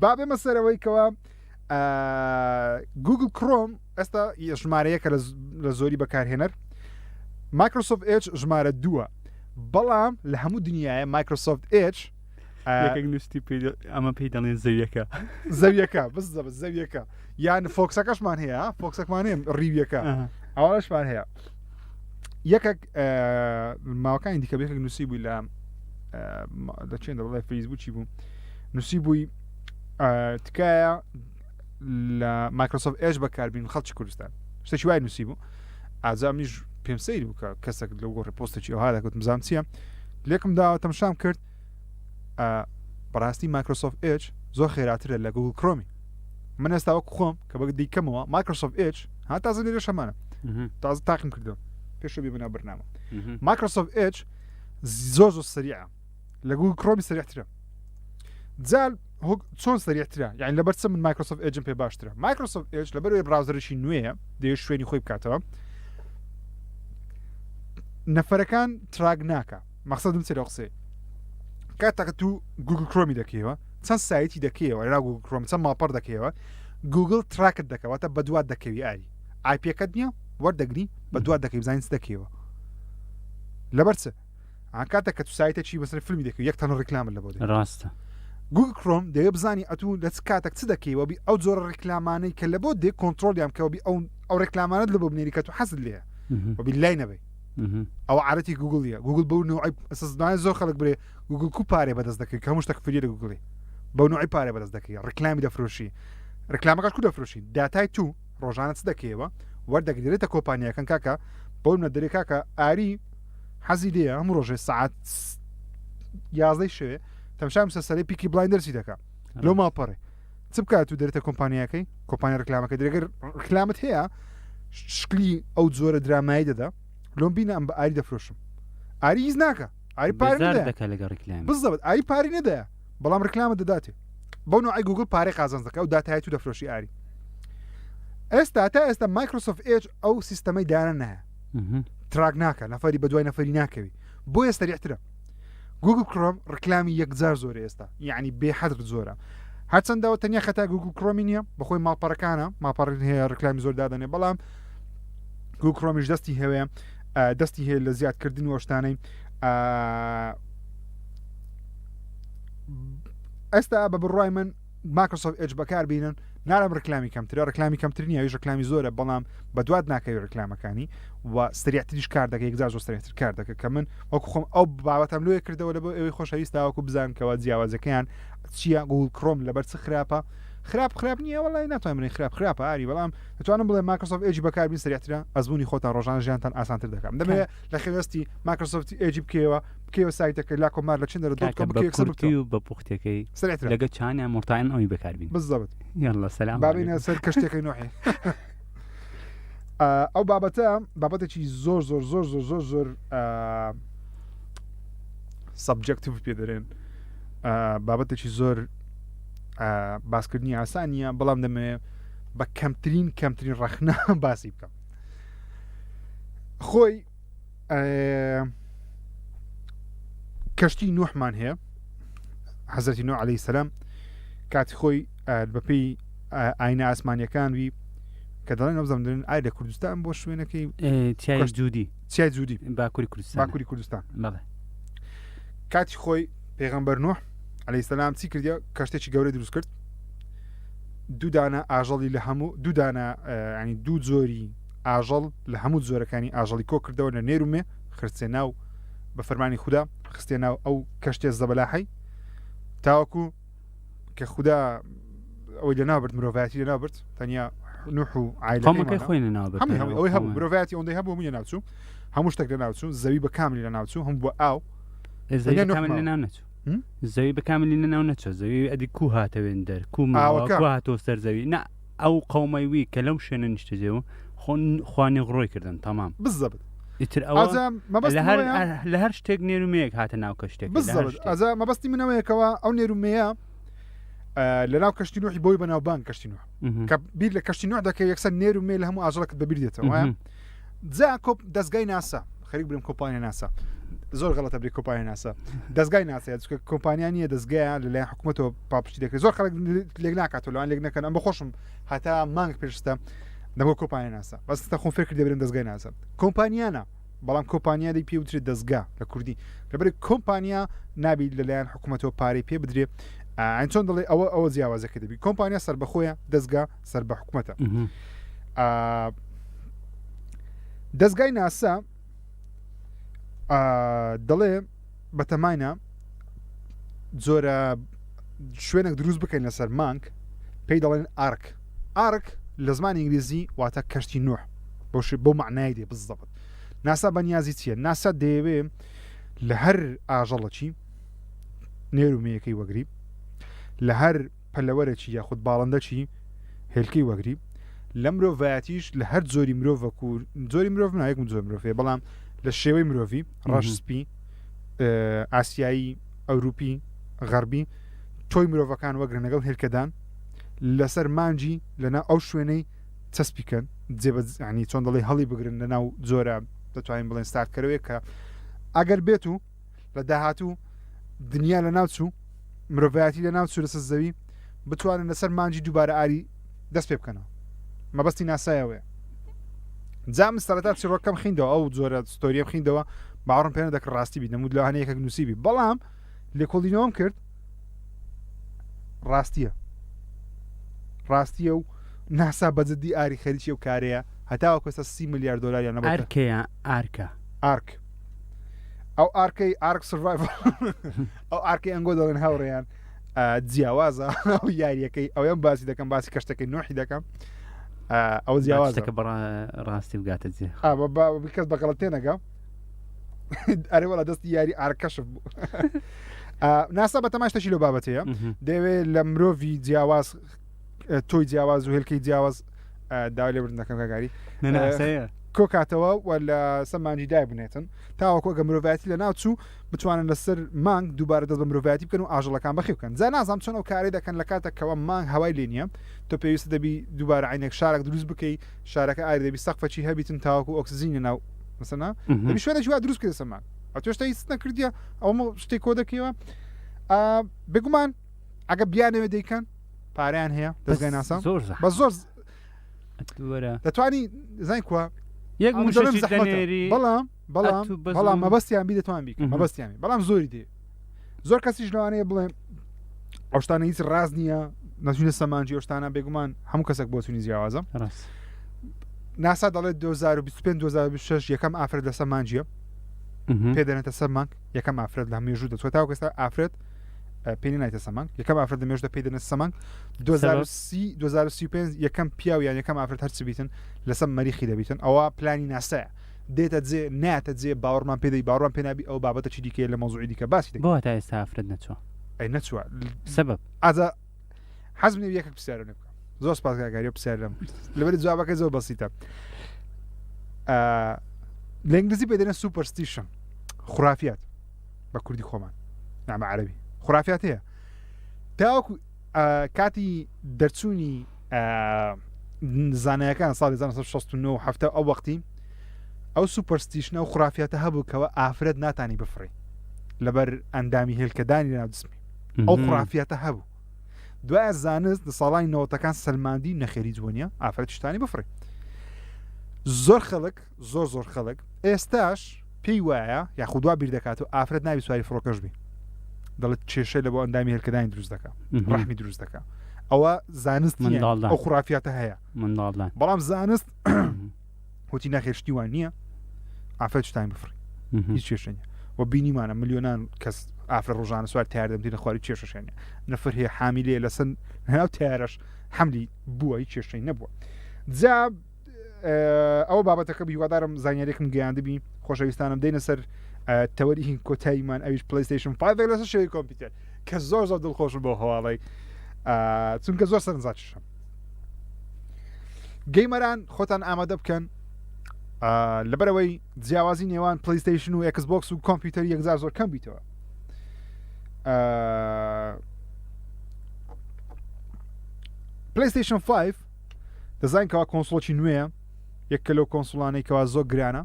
با بێمە سەرەوەی کەەوە گوگل کرۆم ئێستا ژمارەیەکە لە زۆری بەکارهێنەر مایکرۆسۆفت ئێج ژمارە دووە بەڵام لە هەموو دنیاە مایکرۆسۆفت ئێج یەکێک نووستی ئەمە پێی دەڵێن زەویەکە زەویەکە بزە زەویەکە یان فۆکسەکەشمان هەیە فۆکسەکمان هەیە ڕیویەکە ئەوەشمان هەیە یەکێک ماوەکانی دیکە یەکێک نووسی بووی لە دەچێن دەڵێ فەیسبووکی بوو نووسی بووی تکایە لە مایکرۆسۆفت ئێج بەکاربین خەڵکی کوردستان شتێکی وای نووسی بوو ئازا منیش پێم سەیر بوو کە کەسێک لەو گۆڕی پۆستێکی ئەوها دەگوت بزانم چییە لێکم داوە تەمشام کرد بەڕاستی مایکرۆسۆفت ئێج زۆر خێراترە لە گوگل کرۆمی من ئێستا وەک خۆم کە بەگ دیکەمەوە مایکرۆسۆفت ئێج ها تازە لێرە شەمانە تازە تاقیم کردەوە پێشە بێ بنا بەرنامە مایکرۆسۆفت ئێج زۆر زۆر سەریعە لە گوگل کرۆمی سەریعترە جا چۆن سەریعترە یعنی لەبەر چ من مایکرۆسۆفت ئێجم پێ باشترە مایکرۆسۆفت ئێج لەبەرەوەی browser ێکی نوێیە دەیە شوێنی خۆی بکاتەوە نەفەرەکان track ناکە مەقسەدم چێ لەو قسەی کاتێک تو گوگل کرۆمی دەکەیەوە چەند سایتی دەکەیەوە لەناو گوگل کرۆم چەند ماڵپەڕ دەکەیەوە گوگل track ت دەکەواتە بەدوات دەکەوی ئاری ئایپیەکەت نییە وەردەگری بەدوات دەکەی بزانین چ دەکەیەوە لەبەر چ کاتێک کە تو سایتێکی بەسەر فیلمی دەکەی یەک تەنە ڕیکلامت لە بۆ دێ ڕاستە. گوگل کرۆم دەوێ بزانی ئەتوو لە چ کاتێک چ دەکەی وەبی ئەو جۆرە ڕیکلامانەی کە لە بۆ دێ کۆنترۆلیان بکە وەبی ئەو ئەو ڕێکلامانەت لە بۆ بنێری کە تو حەزت لێیە وەبی لای نەبەی ئەوە عادەتی گوگڵیە گوگل بەو نوعی ئەسەس زۆر خەڵک برێ گوگل کو پارێ بەدەست دەکەی کە هەموو شتێک free یە لە گوگڵی بەو نوعی پارێ بەدەست دەکەی ڕیکلامی دەفرۆشی ڕیکلامەکەش کو دەفرۆشی داتای تو ڕۆژانە چ دەکەیەوە وەردەگرێتە کۆمپانیاکەن کاکە بۆ منە دەرێ کاکە ئاری حەزی لێیە هەموو ڕۆژێ سعات یازدەی شەوێ تەمشا مسەسەلەی پیکی بڵایندەرسی دەکا لەو ماڵپەڕێ چ بکات و دەرێتە کۆمپانیاکەی کۆمپانیا ڕکلامەکە درێگەر ڕکلامت هەیە شکلی ئەو جۆرە درامایی دەدا لۆم بینە ئەم بە ئاری دەفرۆشم ئاری هیچ ناکە ئاری پارە دەکە لەگە ڕکلام بزەبت ئاری پاری نەدایە بەڵام ڕکلامە دەداتێ بەو نوعی گوگل پارەی قازانج دەکە و داتای تو دەفرۆشی ئاری ئێستا تا ئێستا مایکرۆسۆفت ئێج ئەو سیستەمەی دانە نایە track ناکە نەفەری بە دوای نەفەری ناکەوی بۆیە سەریعترە گوگل کرۆم ڕکلامی یەکجار زۆر ئێستا یعنی بێحەد زۆرە هەرچەندەوە تەنیا خەتا گوگل کرۆمی نییە بەخۆی ماڵپەڕەکانە ماڵپەڕ هەیە ڕکلامی زۆر دادەنێ بەڵام گوگل کرۆمیش دەستی هەوێ دەستی هەیە لە زیادکردن و شتانەی ئێستا بە بڕای من ماکرۆسۆفت ئێج بەکار بینن نارم ڕکلامی کەمترە ڕکلامی کەمتر نیە ئەویش ڕکلامی زۆرە بەڵام بەدوات ناکەوی ڕکلامەکانی و سریعتریش کار دەکە یەکجار زۆر سریعتر کار دەکە کە من وەکو خۆم ئەو بابەتەم لۆیە کردەوە لە بۆ ئەوەی خۆشەویست تاوەکو بزان کەەوە جیاوازەکەیان چییە گوگل کرۆم لەبەر چ خراپە خراپ خراپ نییە وەڵی ناتوانم بڵێم خراپ خراپە ئاری بەڵام دەتوانم بڵێ مایکرۆسۆفت ئێجی بەکاربین سریعترە ئەزمموی خۆتان ڕۆژان ژیانتان ئاسانتر دەکەم دەمەوێت لە خێوەستی مایکرۆسۆفت ئێجی بکەوە بکەوە سایتەکە لا کۆمار لە چندە dot com بکەوە یەکسەر بکەوە و بە پوختەکەی سریعترە لەگە چانیان مرتاین ئەوی بەکاربین بالضبط يلا سلام بابینە سەر کەشتێکەی نوحی ئەو بابەتە بابەتێکی زۆر زۆر زۆر زۆر زۆر زۆر subjective پێ دەرێن بابەتێکی زۆر باسکردنی ئاسان نییە بەڵام دەمەوێت بە کەمترین کەمترین ڕەخنە باسی بکەم خۆی کەشتی نوحمان هەیە حەزرەتی نوح عەلەیهی سەلام کاتی خۆی بەپێی ئاینە ئاسمانیەکان وی کە دەڵێن ئەو زەمدرن ئای لە کوردستان بۆ شوێنەکەی چیای جودی چیای جودی باکوری کوردستان باکوری کوردستان بەڵێ کاتی خۆی پێغەمبەر نوح عەلەیهی سەلام چی کردە کەشتێکی گەورەی دروست کرد دوو دانە ئاژەڵی لە هەموو دوو دانە ینی دوو جۆری ئاژەڵ لە هەموو جۆرەکانی ئاژەڵی کۆ کردەوە لە نێر و مێ خرچێ ناو بە فەرمانی خودا خستێ ناو ئەو کەشتێ زەبەلاحەی تاوەکو کە خودا ئەوەی لە ناوبرد مرۆڤایەتی لە ناوبرد تەنیا نوح و عیلەکەی خۆی لە ناوبرد هەموو ئەوەی هەبوو مرۆڤایەتی ئەوەندەی هەبوو هەمووی لە ناوچوو هەموو شتێک لە ناوچوو زەوی بە کاملی لە ناوچوو هەموو بە ئاو زەوی بە کاملی لە ناو نەچوو زەوی بە کاملی لە ناو نەچوو زەوی ئەدی کو هاتەوێن دەر کو ماوەکە هاتۆ سەر زەوی نا ئەو قەومەی وی کە لەو شوێنە نیشتەجێ بوون خۆن خوا نغرۆی کردن تەمام بالضبط ئیتر ئەوە ئازا مەبەستم لە هەر ئەوەیە لە هەر شتێک نێر و مێیەک هاتە ناو کەشتێک لە هەر بالضبط شتێک. ئازا مەبەستی من ئەوەیە کەوا ئەو نێر و مێیە آه، لە ناو کەشتی نوحی بۆی بەناوبانگ کەشتی نوح مهم. کە بیر لە کەشتی نوح دەکەی یەکسەر نێر و مێ لە هەموو ئاژەڵەکەت بەبیر دێتەوە وایە؟ مهم. جا کۆپ دەستگای ناسا خەریک برم کۆمپانیا ناسا زۆر غەڵەتە بری کۆمپانیا ناسا دەستگای ناسا چونکە کۆمپانیا نییە دەستگایە لەلایەن حکوومەتەوە پاڵپشتی دەکرێت زۆر خەڵک لێک ناکاتەوە لەوان لێک نەکەن ئەم بەخۆشم هەتا مانگ پێشتە دەبۆ کۆمپانیا ناسا بەس تا خۆم فێر کردی برم دەستگای ناسا کۆمپانیانە بەڵام کۆمپانیا دی پێ وترێت دەستگا لە کوردی لەبەر کۆمپانیا نابی لەلایەن حکوومەتەوە پارەی پێ بدرێ ئەین چۆن دەڵێ ئەوە ئەوە جیاوازەکە دەبی کۆمپانیا سەربەخۆیە دەستگا سەر بە حکوومەتە دەستگای ناسا دەڵێ بەتەماینە جۆرە شوێنێک دروست بکەین لەسەر مانگ پێی دەڵێن ark ark لە زمانی ئینگلیزی واتە کەشتی نوح بۆش بۆ معنای دێ بزەبت ناسا بەنیازی چییە ناسا دەیەوێ لە هەر ئاژەڵەکی نێرومەیەکەی وەگری لە هەر پەلەوەرەکی یاخود باڵندەکی هێلکەی وەگری لە مرۆڤایەتیش لە هەر جۆری مرۆڤەک و جۆری مرۆڤ نایەکم جۆر مرۆڤ هەیە بەڵام لە شێوەی مرۆڤی ڕەش سپی ئاسیایی ئەوروپی غەربی تۆی مرۆڤەکان وەگرن لەگەڵ هێلکەدان لەسەر مانجی لەنا ئەو شوێنەی چەسپیکەن جێبەجانی چۆن دەڵێ هەڵی بگرن لە ناو جۆرە دەتوانین بڵێن ستارتکەرەوەیە کە ئەگەر بێت و لە داهاتوو دنیا لە ناو چوو مرۆڤایەتی لە ناو چوو لەسەر زەوی بتوانن لەسەر مانجی دووبارە ئاری دەست پێ بکەنەوە مەبەستی ناسایەوەیە جا من سەرەتا چیڕۆکەم خیندەوە ئەو جۆرە ستۆریەم خیندەوە باوەڕم پێ نەدەکرد ڕاستی بی نەموت لەوانەیە یەکێک نووسیبی بەڵام لێکۆڵینەوەم کرد. ڕاستیە ڕاستیە و ناسا بە جدی ئاری خەریکی ئەو کارەیە هەتاوەکو ئێستا سی ملیار دۆلاریان نەبۆتە ئارکەیە ئارکە ئارک ئەو ئارکەی ئارک سرڤایڤ ئەو ئارکەی ئەنگۆ دەڵێن هاوڕێیان جیاوازە ئەو یاریەکەی ئەویان باسی دەکەم باسی کەشتەکەی نۆحی دەکەم ئەو جیاوازە کە ڕاستی بگاتە جێ کەس بە غەڵەت تێنەگە ئەرێ وەڵا دەستی یاری ئارکەشف بوو ناسا بە تەماش تەشی لەو بابەتەیە دەیەوێت لە مرۆڤی جیاواز تۆی جیاواز و هێلکەی جیاواز داوای لێبوردن دەکەم کاگاری کۆکاتەوە و لە سەر مانگی دای بنێتن تاوەکو ئەگە مرۆڤایەتی لە ناوچوو بتوانن لەسەر مانگ دووبارە دەست بە مرۆڤایەتی بکەن و ئاژەڵەکان بەخێو بکەن جا نازانم چۆن ئەو کارەی دەکەن لە کاتێکەوە مانگ هەوای لێ نییە تۆ پێویستە دەبی دووبارە عینێک شارێک دروست بکەی شارەکە ئاری دەبی سەقفەکی هەبیتن تاوەکو ئۆکسجینە ناو مەسەنا دەبی شوێنێکی وا دروست بکەی لەسەر مانگ ئەو تۆ شتێک هیچ نەکردیە ئەوە شتێک کۆ دەکەیەوە بێگومان ئەگە بیانەوێ دەیکەن پارەیان هەیە دەزگای ناسا زۆر بە زۆر دەتوانی زای کووە یەک بەڵام بەڵام بەڵام مەبەستیان بی دەتوان بیکەن مەبەستیان بەڵام زۆری دێ زۆر کەسیش لەوانەیە بڵێ ئەو شتانە هیچ ڕاست نییە نەچوینە سەمانجی ئەو شتانە بێگومان هەموو کەسێک بۆچوونی جیاوازە ناسا دەڵێت 2025 2026 یەکەم ئافرەت لەسەر مانجیە پێ دەنێتە سەر مانگ یەکەم ئافرەت لە مێژوو دەچێت تاوەکو ئێستا ئافرەت پێی نایتە سەمانگ یەکەم ئافرەت لە مێژودا پێی دەنێتە سەمانگ 2030 2035 یەکەم پیاو یان یەکەم ئافرەت هەرچ بیتن لەسەر مەریخی دەبیتن ئەوە پلانی ناسایە دێتە جێ ناتە جێ باوەڕمان پێدەی باوەڕمان پێ نابی ئەو بابەتە چی دیکەیە لە مەوزوعی دیکە باسی دەکەین. بۆ تا ئێستا ئافرەت نەچووە؟ ئەی نەچووە سەبەب؟ ئازا حەزم لێ یەکێک پرسیارم لێ بکەم زۆر سپاس کاک ئاری پرسیار لەم کرد لەبەر جوابەکەی زۆر بەسیتە لە ئینگلیزی پێ دەنێن superstition خرافیات بە کوردی خۆمان نامە عەرەبی خرافیات هەیە تاوەکو کاتی دەرچوونی زانایەکان ساڵی 1969 هەفتە ئەو وەختی ئەو superstition ە و خرافیاتە هەبوو کەەوە ئافرەت ناتانی بفڕی لەبەر ئەندامی هێلکەدانی لەناو جسمی ئەو خرافیاتە هەبوو دوای زانست لە ساڵانی نەوەتەکان سەلماندی نەخێری جوۆنیە ئافرەت شتانی بفڕی زۆر خەڵک زۆر زۆر خەڵک ئێستاش پێی وایە یاخود وا بیر دەکات و ئافرەت نابی سواری فڕۆکەش بی دەڵێت کێشەی لە بۆ ئەندامی هێلکەدانی دروست دەکا ڕەحمی دروست دەکا ئەوە زانست منداڵدان ئەو خرافیاتە هەیە منداڵدان بەڵام زانست وتی ناخێر شتی وان نییە ئافرەت شتانی بفڕی هیچ کێشە نیە و بینیمانە ملیۆنان کەس ئافرە ڕۆژانە سوار تیار دەمتی لە خواری کێشەشێنە نەفر هەیە حامیلەیە لەسەر ناو تیارەش حملی بووە هیچ کێشەی نەبووە جا ئەوە بابەتەکە هیوادارم زانیارێکم گەیاندبی خۆشەویستانم دێنە سەر تەوەری هین کۆتاییمان ئەویش PlayStation 5 لەسەر شێوەی کۆمپیوتەر کە زۆر زۆر دڵخۆشم بۆ هەواڵی چونکە زۆر سەرنجڕاکێشە gamer ان خۆتان ئامادە بکەن لەبەرەوەی جیاوازی نێوان PlayStation و Xbox و کۆمپیوتەر یەکجار زۆر کەم بیتەوە PlayStation 5 دەزانین کەوا console ێکی نوێیە یەکە لەو console انەی کەوا زۆر گرانە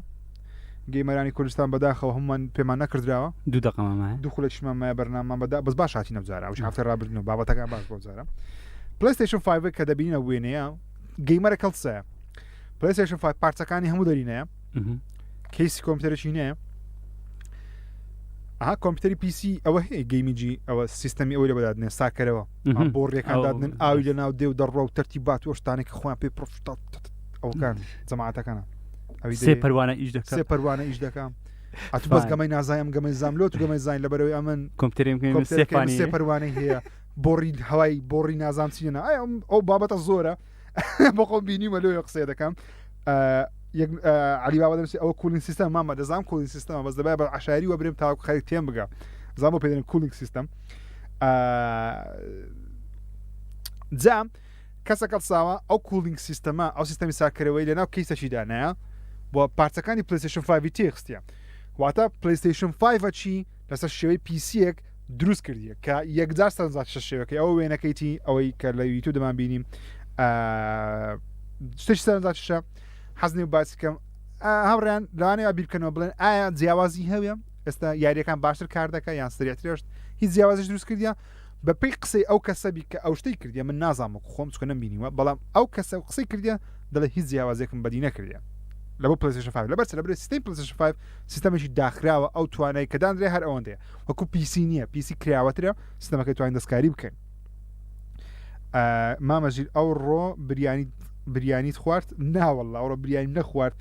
gamer انی کوردستان بەداخەوە هەمومان پێمان نەکردراوە دوو دقەمان مایە دوو خولەکیشمان مایە بەرنامەمان بەدا بەس باش هاتینە جارە ئەوش هەفتەی ڕابردن و بابەتەکان باش بۆ جارە PlayStation 5 کە دەبینە وێنەیە gamer ە کەڵسەیە PlayStation 5 پارچەکانی هەموو دەرینەیە case ی کۆمپیوتەرێکی نەیە ئەها کۆمپیوتەری PC ئەوە هەیە gaming ی ئەوە سیستەمی ئەوەی لە بەدادنێ ساکەرەوە بۆ ڕێکان دادنن ئاوی لە ناو دێ و دەڕۆ و تەرتی بات و شتانێک خۆیان پێ پرۆفشت ئەوکان جەماعەتەکانە ئەوی سێ پەروانە ئیش دەکە سێ پەروانە ئیش دەکەم ئەتو بەس گەمەی نازای ئەم گەمەی زاملۆت و گەمەی زین لەبەرەوەی ئەمن کۆمپیوتەریم سێ پەروانەی هەیە بۆڕی هەوای بۆڕی نازام چینە ئەو بابەتە زۆرە بۆ خۆم بینیمە لۆیە قسەیە دەکەم علی بابا دەنووسی ئەوە cooling system مامە دەزانم cooling system ە بەس دەبای بە عشاری وە برێم تاوەکو خەریک تێم بگا زان بۆ پێدەن cooling system جا کەسەکە ساوە ئەو cooling system ە ئەو سیستەمی ساکەرەوەی لەناو case ەکی دانایە بۆ پارچەکانی PlayStation 5 تێخستە واتە PlayStation 5 چی لەسەر شێوەی PC یەک دروست کردیە کە یەکجار سەرنجڕاکێشە شێوەکەی ئەوە وێنەکەیتی ئەوەی کە لە یوتیوب دەمان بینیم شتێکی سەرنجڕاکێشە حەز نیە باسی کەم هاوڕیان لەوانەیە بیرکەنەوە بڵێن ئایا جیاوازی هەیە ئێستا یاریەکان باشتر کار دەکە یان سریعترشت هیچ جیاوازیش دروست کردیە بەپێی قسەی ئەو کەسە بی کە ئەو شتەی کردیە من نازانم وەکو خۆم چونکە نەمبینیوە بەڵام ئەو کەسە قسەی کردیە دەڵێ هیچ جیاوازێکم بەدی نەکردیە لە بۆ PlayStation 5 لەبەر چ لەبەر سیستەمی PlayStation 5 سیستەمێکی داخراوە ئەو توانای کە دانرێ هەر ئەوەندەیە وەکو PC نییە PC کراوەترە سیستەمەکەی توانین دەستکاری بکەین. مامە ژیر ئەوڕۆ بریانی بریانیت خوارد ناوەڵ ئەوڕۆ بریانی نەخوارد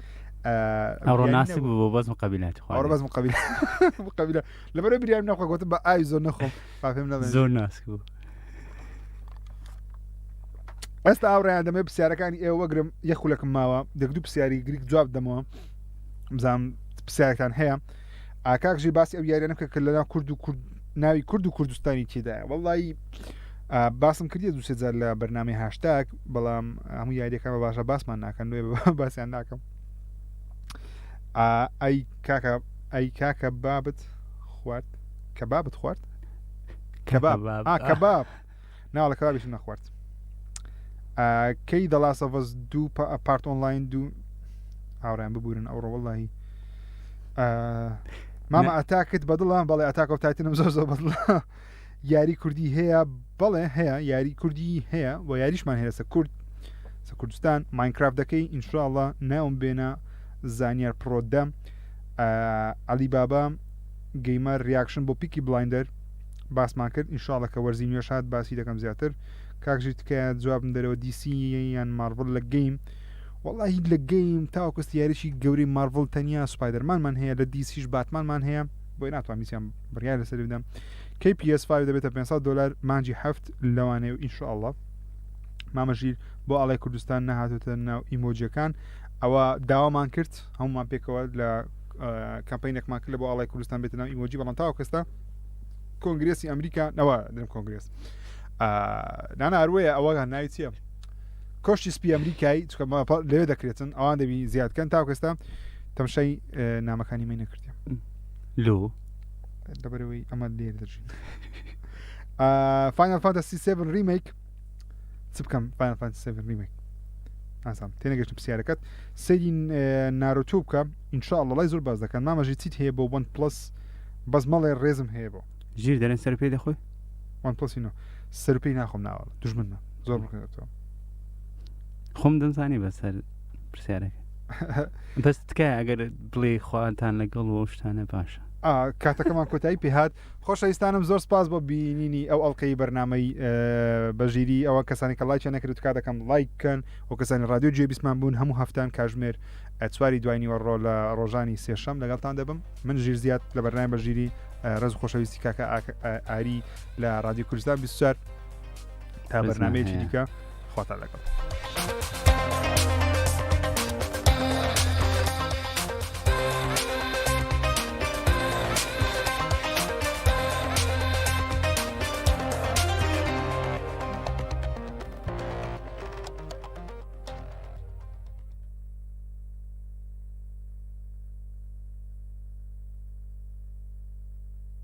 ئەوڕۆ ناسی بوو بەس مقابلات خوارد بەس مقابل مقابلە لەبەرە بریان نەخوا گوتم بە ئاوی زۆر نەخۆم با پێم نەڵێن زۆر ناسک بوو ئێستا ئاوڕیان دەمێ پرسیارەکانی ئێوە وەگرم یەک خولەکم ماوە دەک دوو پرسیاری گریک جواب دەمەوە بزانم پرسیارتان هەیە ئاکاک ژیر باسی ئەو یاریانە بکە کە لەناو کورد و کورد ناوی کورد و کوردستانی تێدایە وەڵی باسم کردیە دوو سێ جار لە بەرنامەی هاشتاگ بەڵام هەموو یاریەکان بە باشە باسمان ناکەن لێ باسیان ناکەم ئەی کاکە ئەی کاکە بابت خوارد کەبابت خوارد کەباب کەباب ناڵە کەبابیشم نەخوارد کەی دەڵاسەڤەز دوو پارت ئۆنلاین دوو هاوڕیان ببورن ئەوڕۆ وەڵی مامە ئەتاکت بەدڵە بەڵێ ئەتاکە و تایتنم زۆر زۆر بەدڵە یاری کوردی هەیە بەڵێ هەیە یاری کوردی هەیە و یاریشمان هەیە سە کورد سە کوردستان ماینکرافت دەکەی ئینشاءاللە ناوم بێنە زانیار پرۆدە علی بابا گەیمەر ریاکشن بۆ پیکی بلایندەر باسمان کرد ئینشاءاللە کە وەرزی نوێش هات باسی دەکەم زیاتر کاک ژیر تکایە جوابم دەرەوە دیسی یان مارڤڵ لە گەیم وەڵاهی لە گەیم تاوەکو ئێستا یاریی گەورەی مارڤڵ تەنیا سپایدەرمانمان هەیە لە دیسیش باتمانمان هەیە بۆیە ناتوانم هیچیان بڕیار لەسەری بدەم کەی PS5 دەبێتە 500 دلار مانجی هەفت لەوانەیە و ئینشاءاللە مامە ژیر بۆ ئاڵای کوردستان نەهاتوتە ناو ئیمۆجیەکان ئەوە داوامان کرد هەمومان پێکەوە لە کەمپینێکمان کرد لە بۆ ئاڵای کوردستان بێتە ناو ئیمۆجی بەڵام تاوەکو ئێستا کۆنگرێسی ئەمریکا نەوە درم کۆنگرێس نانا هەروەیە ئەوە ناوی چییە کۆشتی سپی ئەمریکای چکە لەوێ دەکرێتن ئەوان دەبی زیادکەن تاوەکو ئێستا تەمشای نامەکانی مەی نەکردیم لۆ لەبەرەوەی ئەمە لێر دەژین فاینal فانتەسی 7 ریمەیک چ بکەم فاینal فانتەسی 7 ریمەیک ئاسان تێنەگەشتم پرسیارەکەت سەیری نارۆتۆ بکە ئینشاءاللە لای زۆر باس دەکەن مامە ژیر چیت هەیە بۆ وەن پڵەس بەس مەڵێ ڕێزم هەیە بۆ ژیر دەرێن سەر پێی دەخۆی وەن پڵەسی نۆ سەر پێی ناخۆم ناوەڵە دوژمنمە زۆر بکەێتەوە خۆم دەمزانی بەسەر پرسیارەکە بەس تکایە ئەگەر بڵێ خواتان لەگەڵ و ئەو شتانە باشە کاتەکەمان کۆتایی پێهات خۆشەویستانم زۆر سپاس بۆ بینینی ئەو ئەڵلقەی بەرنمەی بەژیری ئەوە کەسانی کە لایکیان نەکرد تکا دەکەم لایک کەن و کەسانی رادیۆ گوێبیستمان بوون هەموو هەفتان کاژمێر چواری دوای نیوەڕۆ لە ڕۆژانی سێشەم لەگەڵتان دەبم من ژیر زیاد لە بەرنامە بەژیری ڕێز خۆشەویستی کاکە ئاری لە رادیو کوردستان 24 تا بەرنمەیەکی دیکە خواتان لەگەڵ.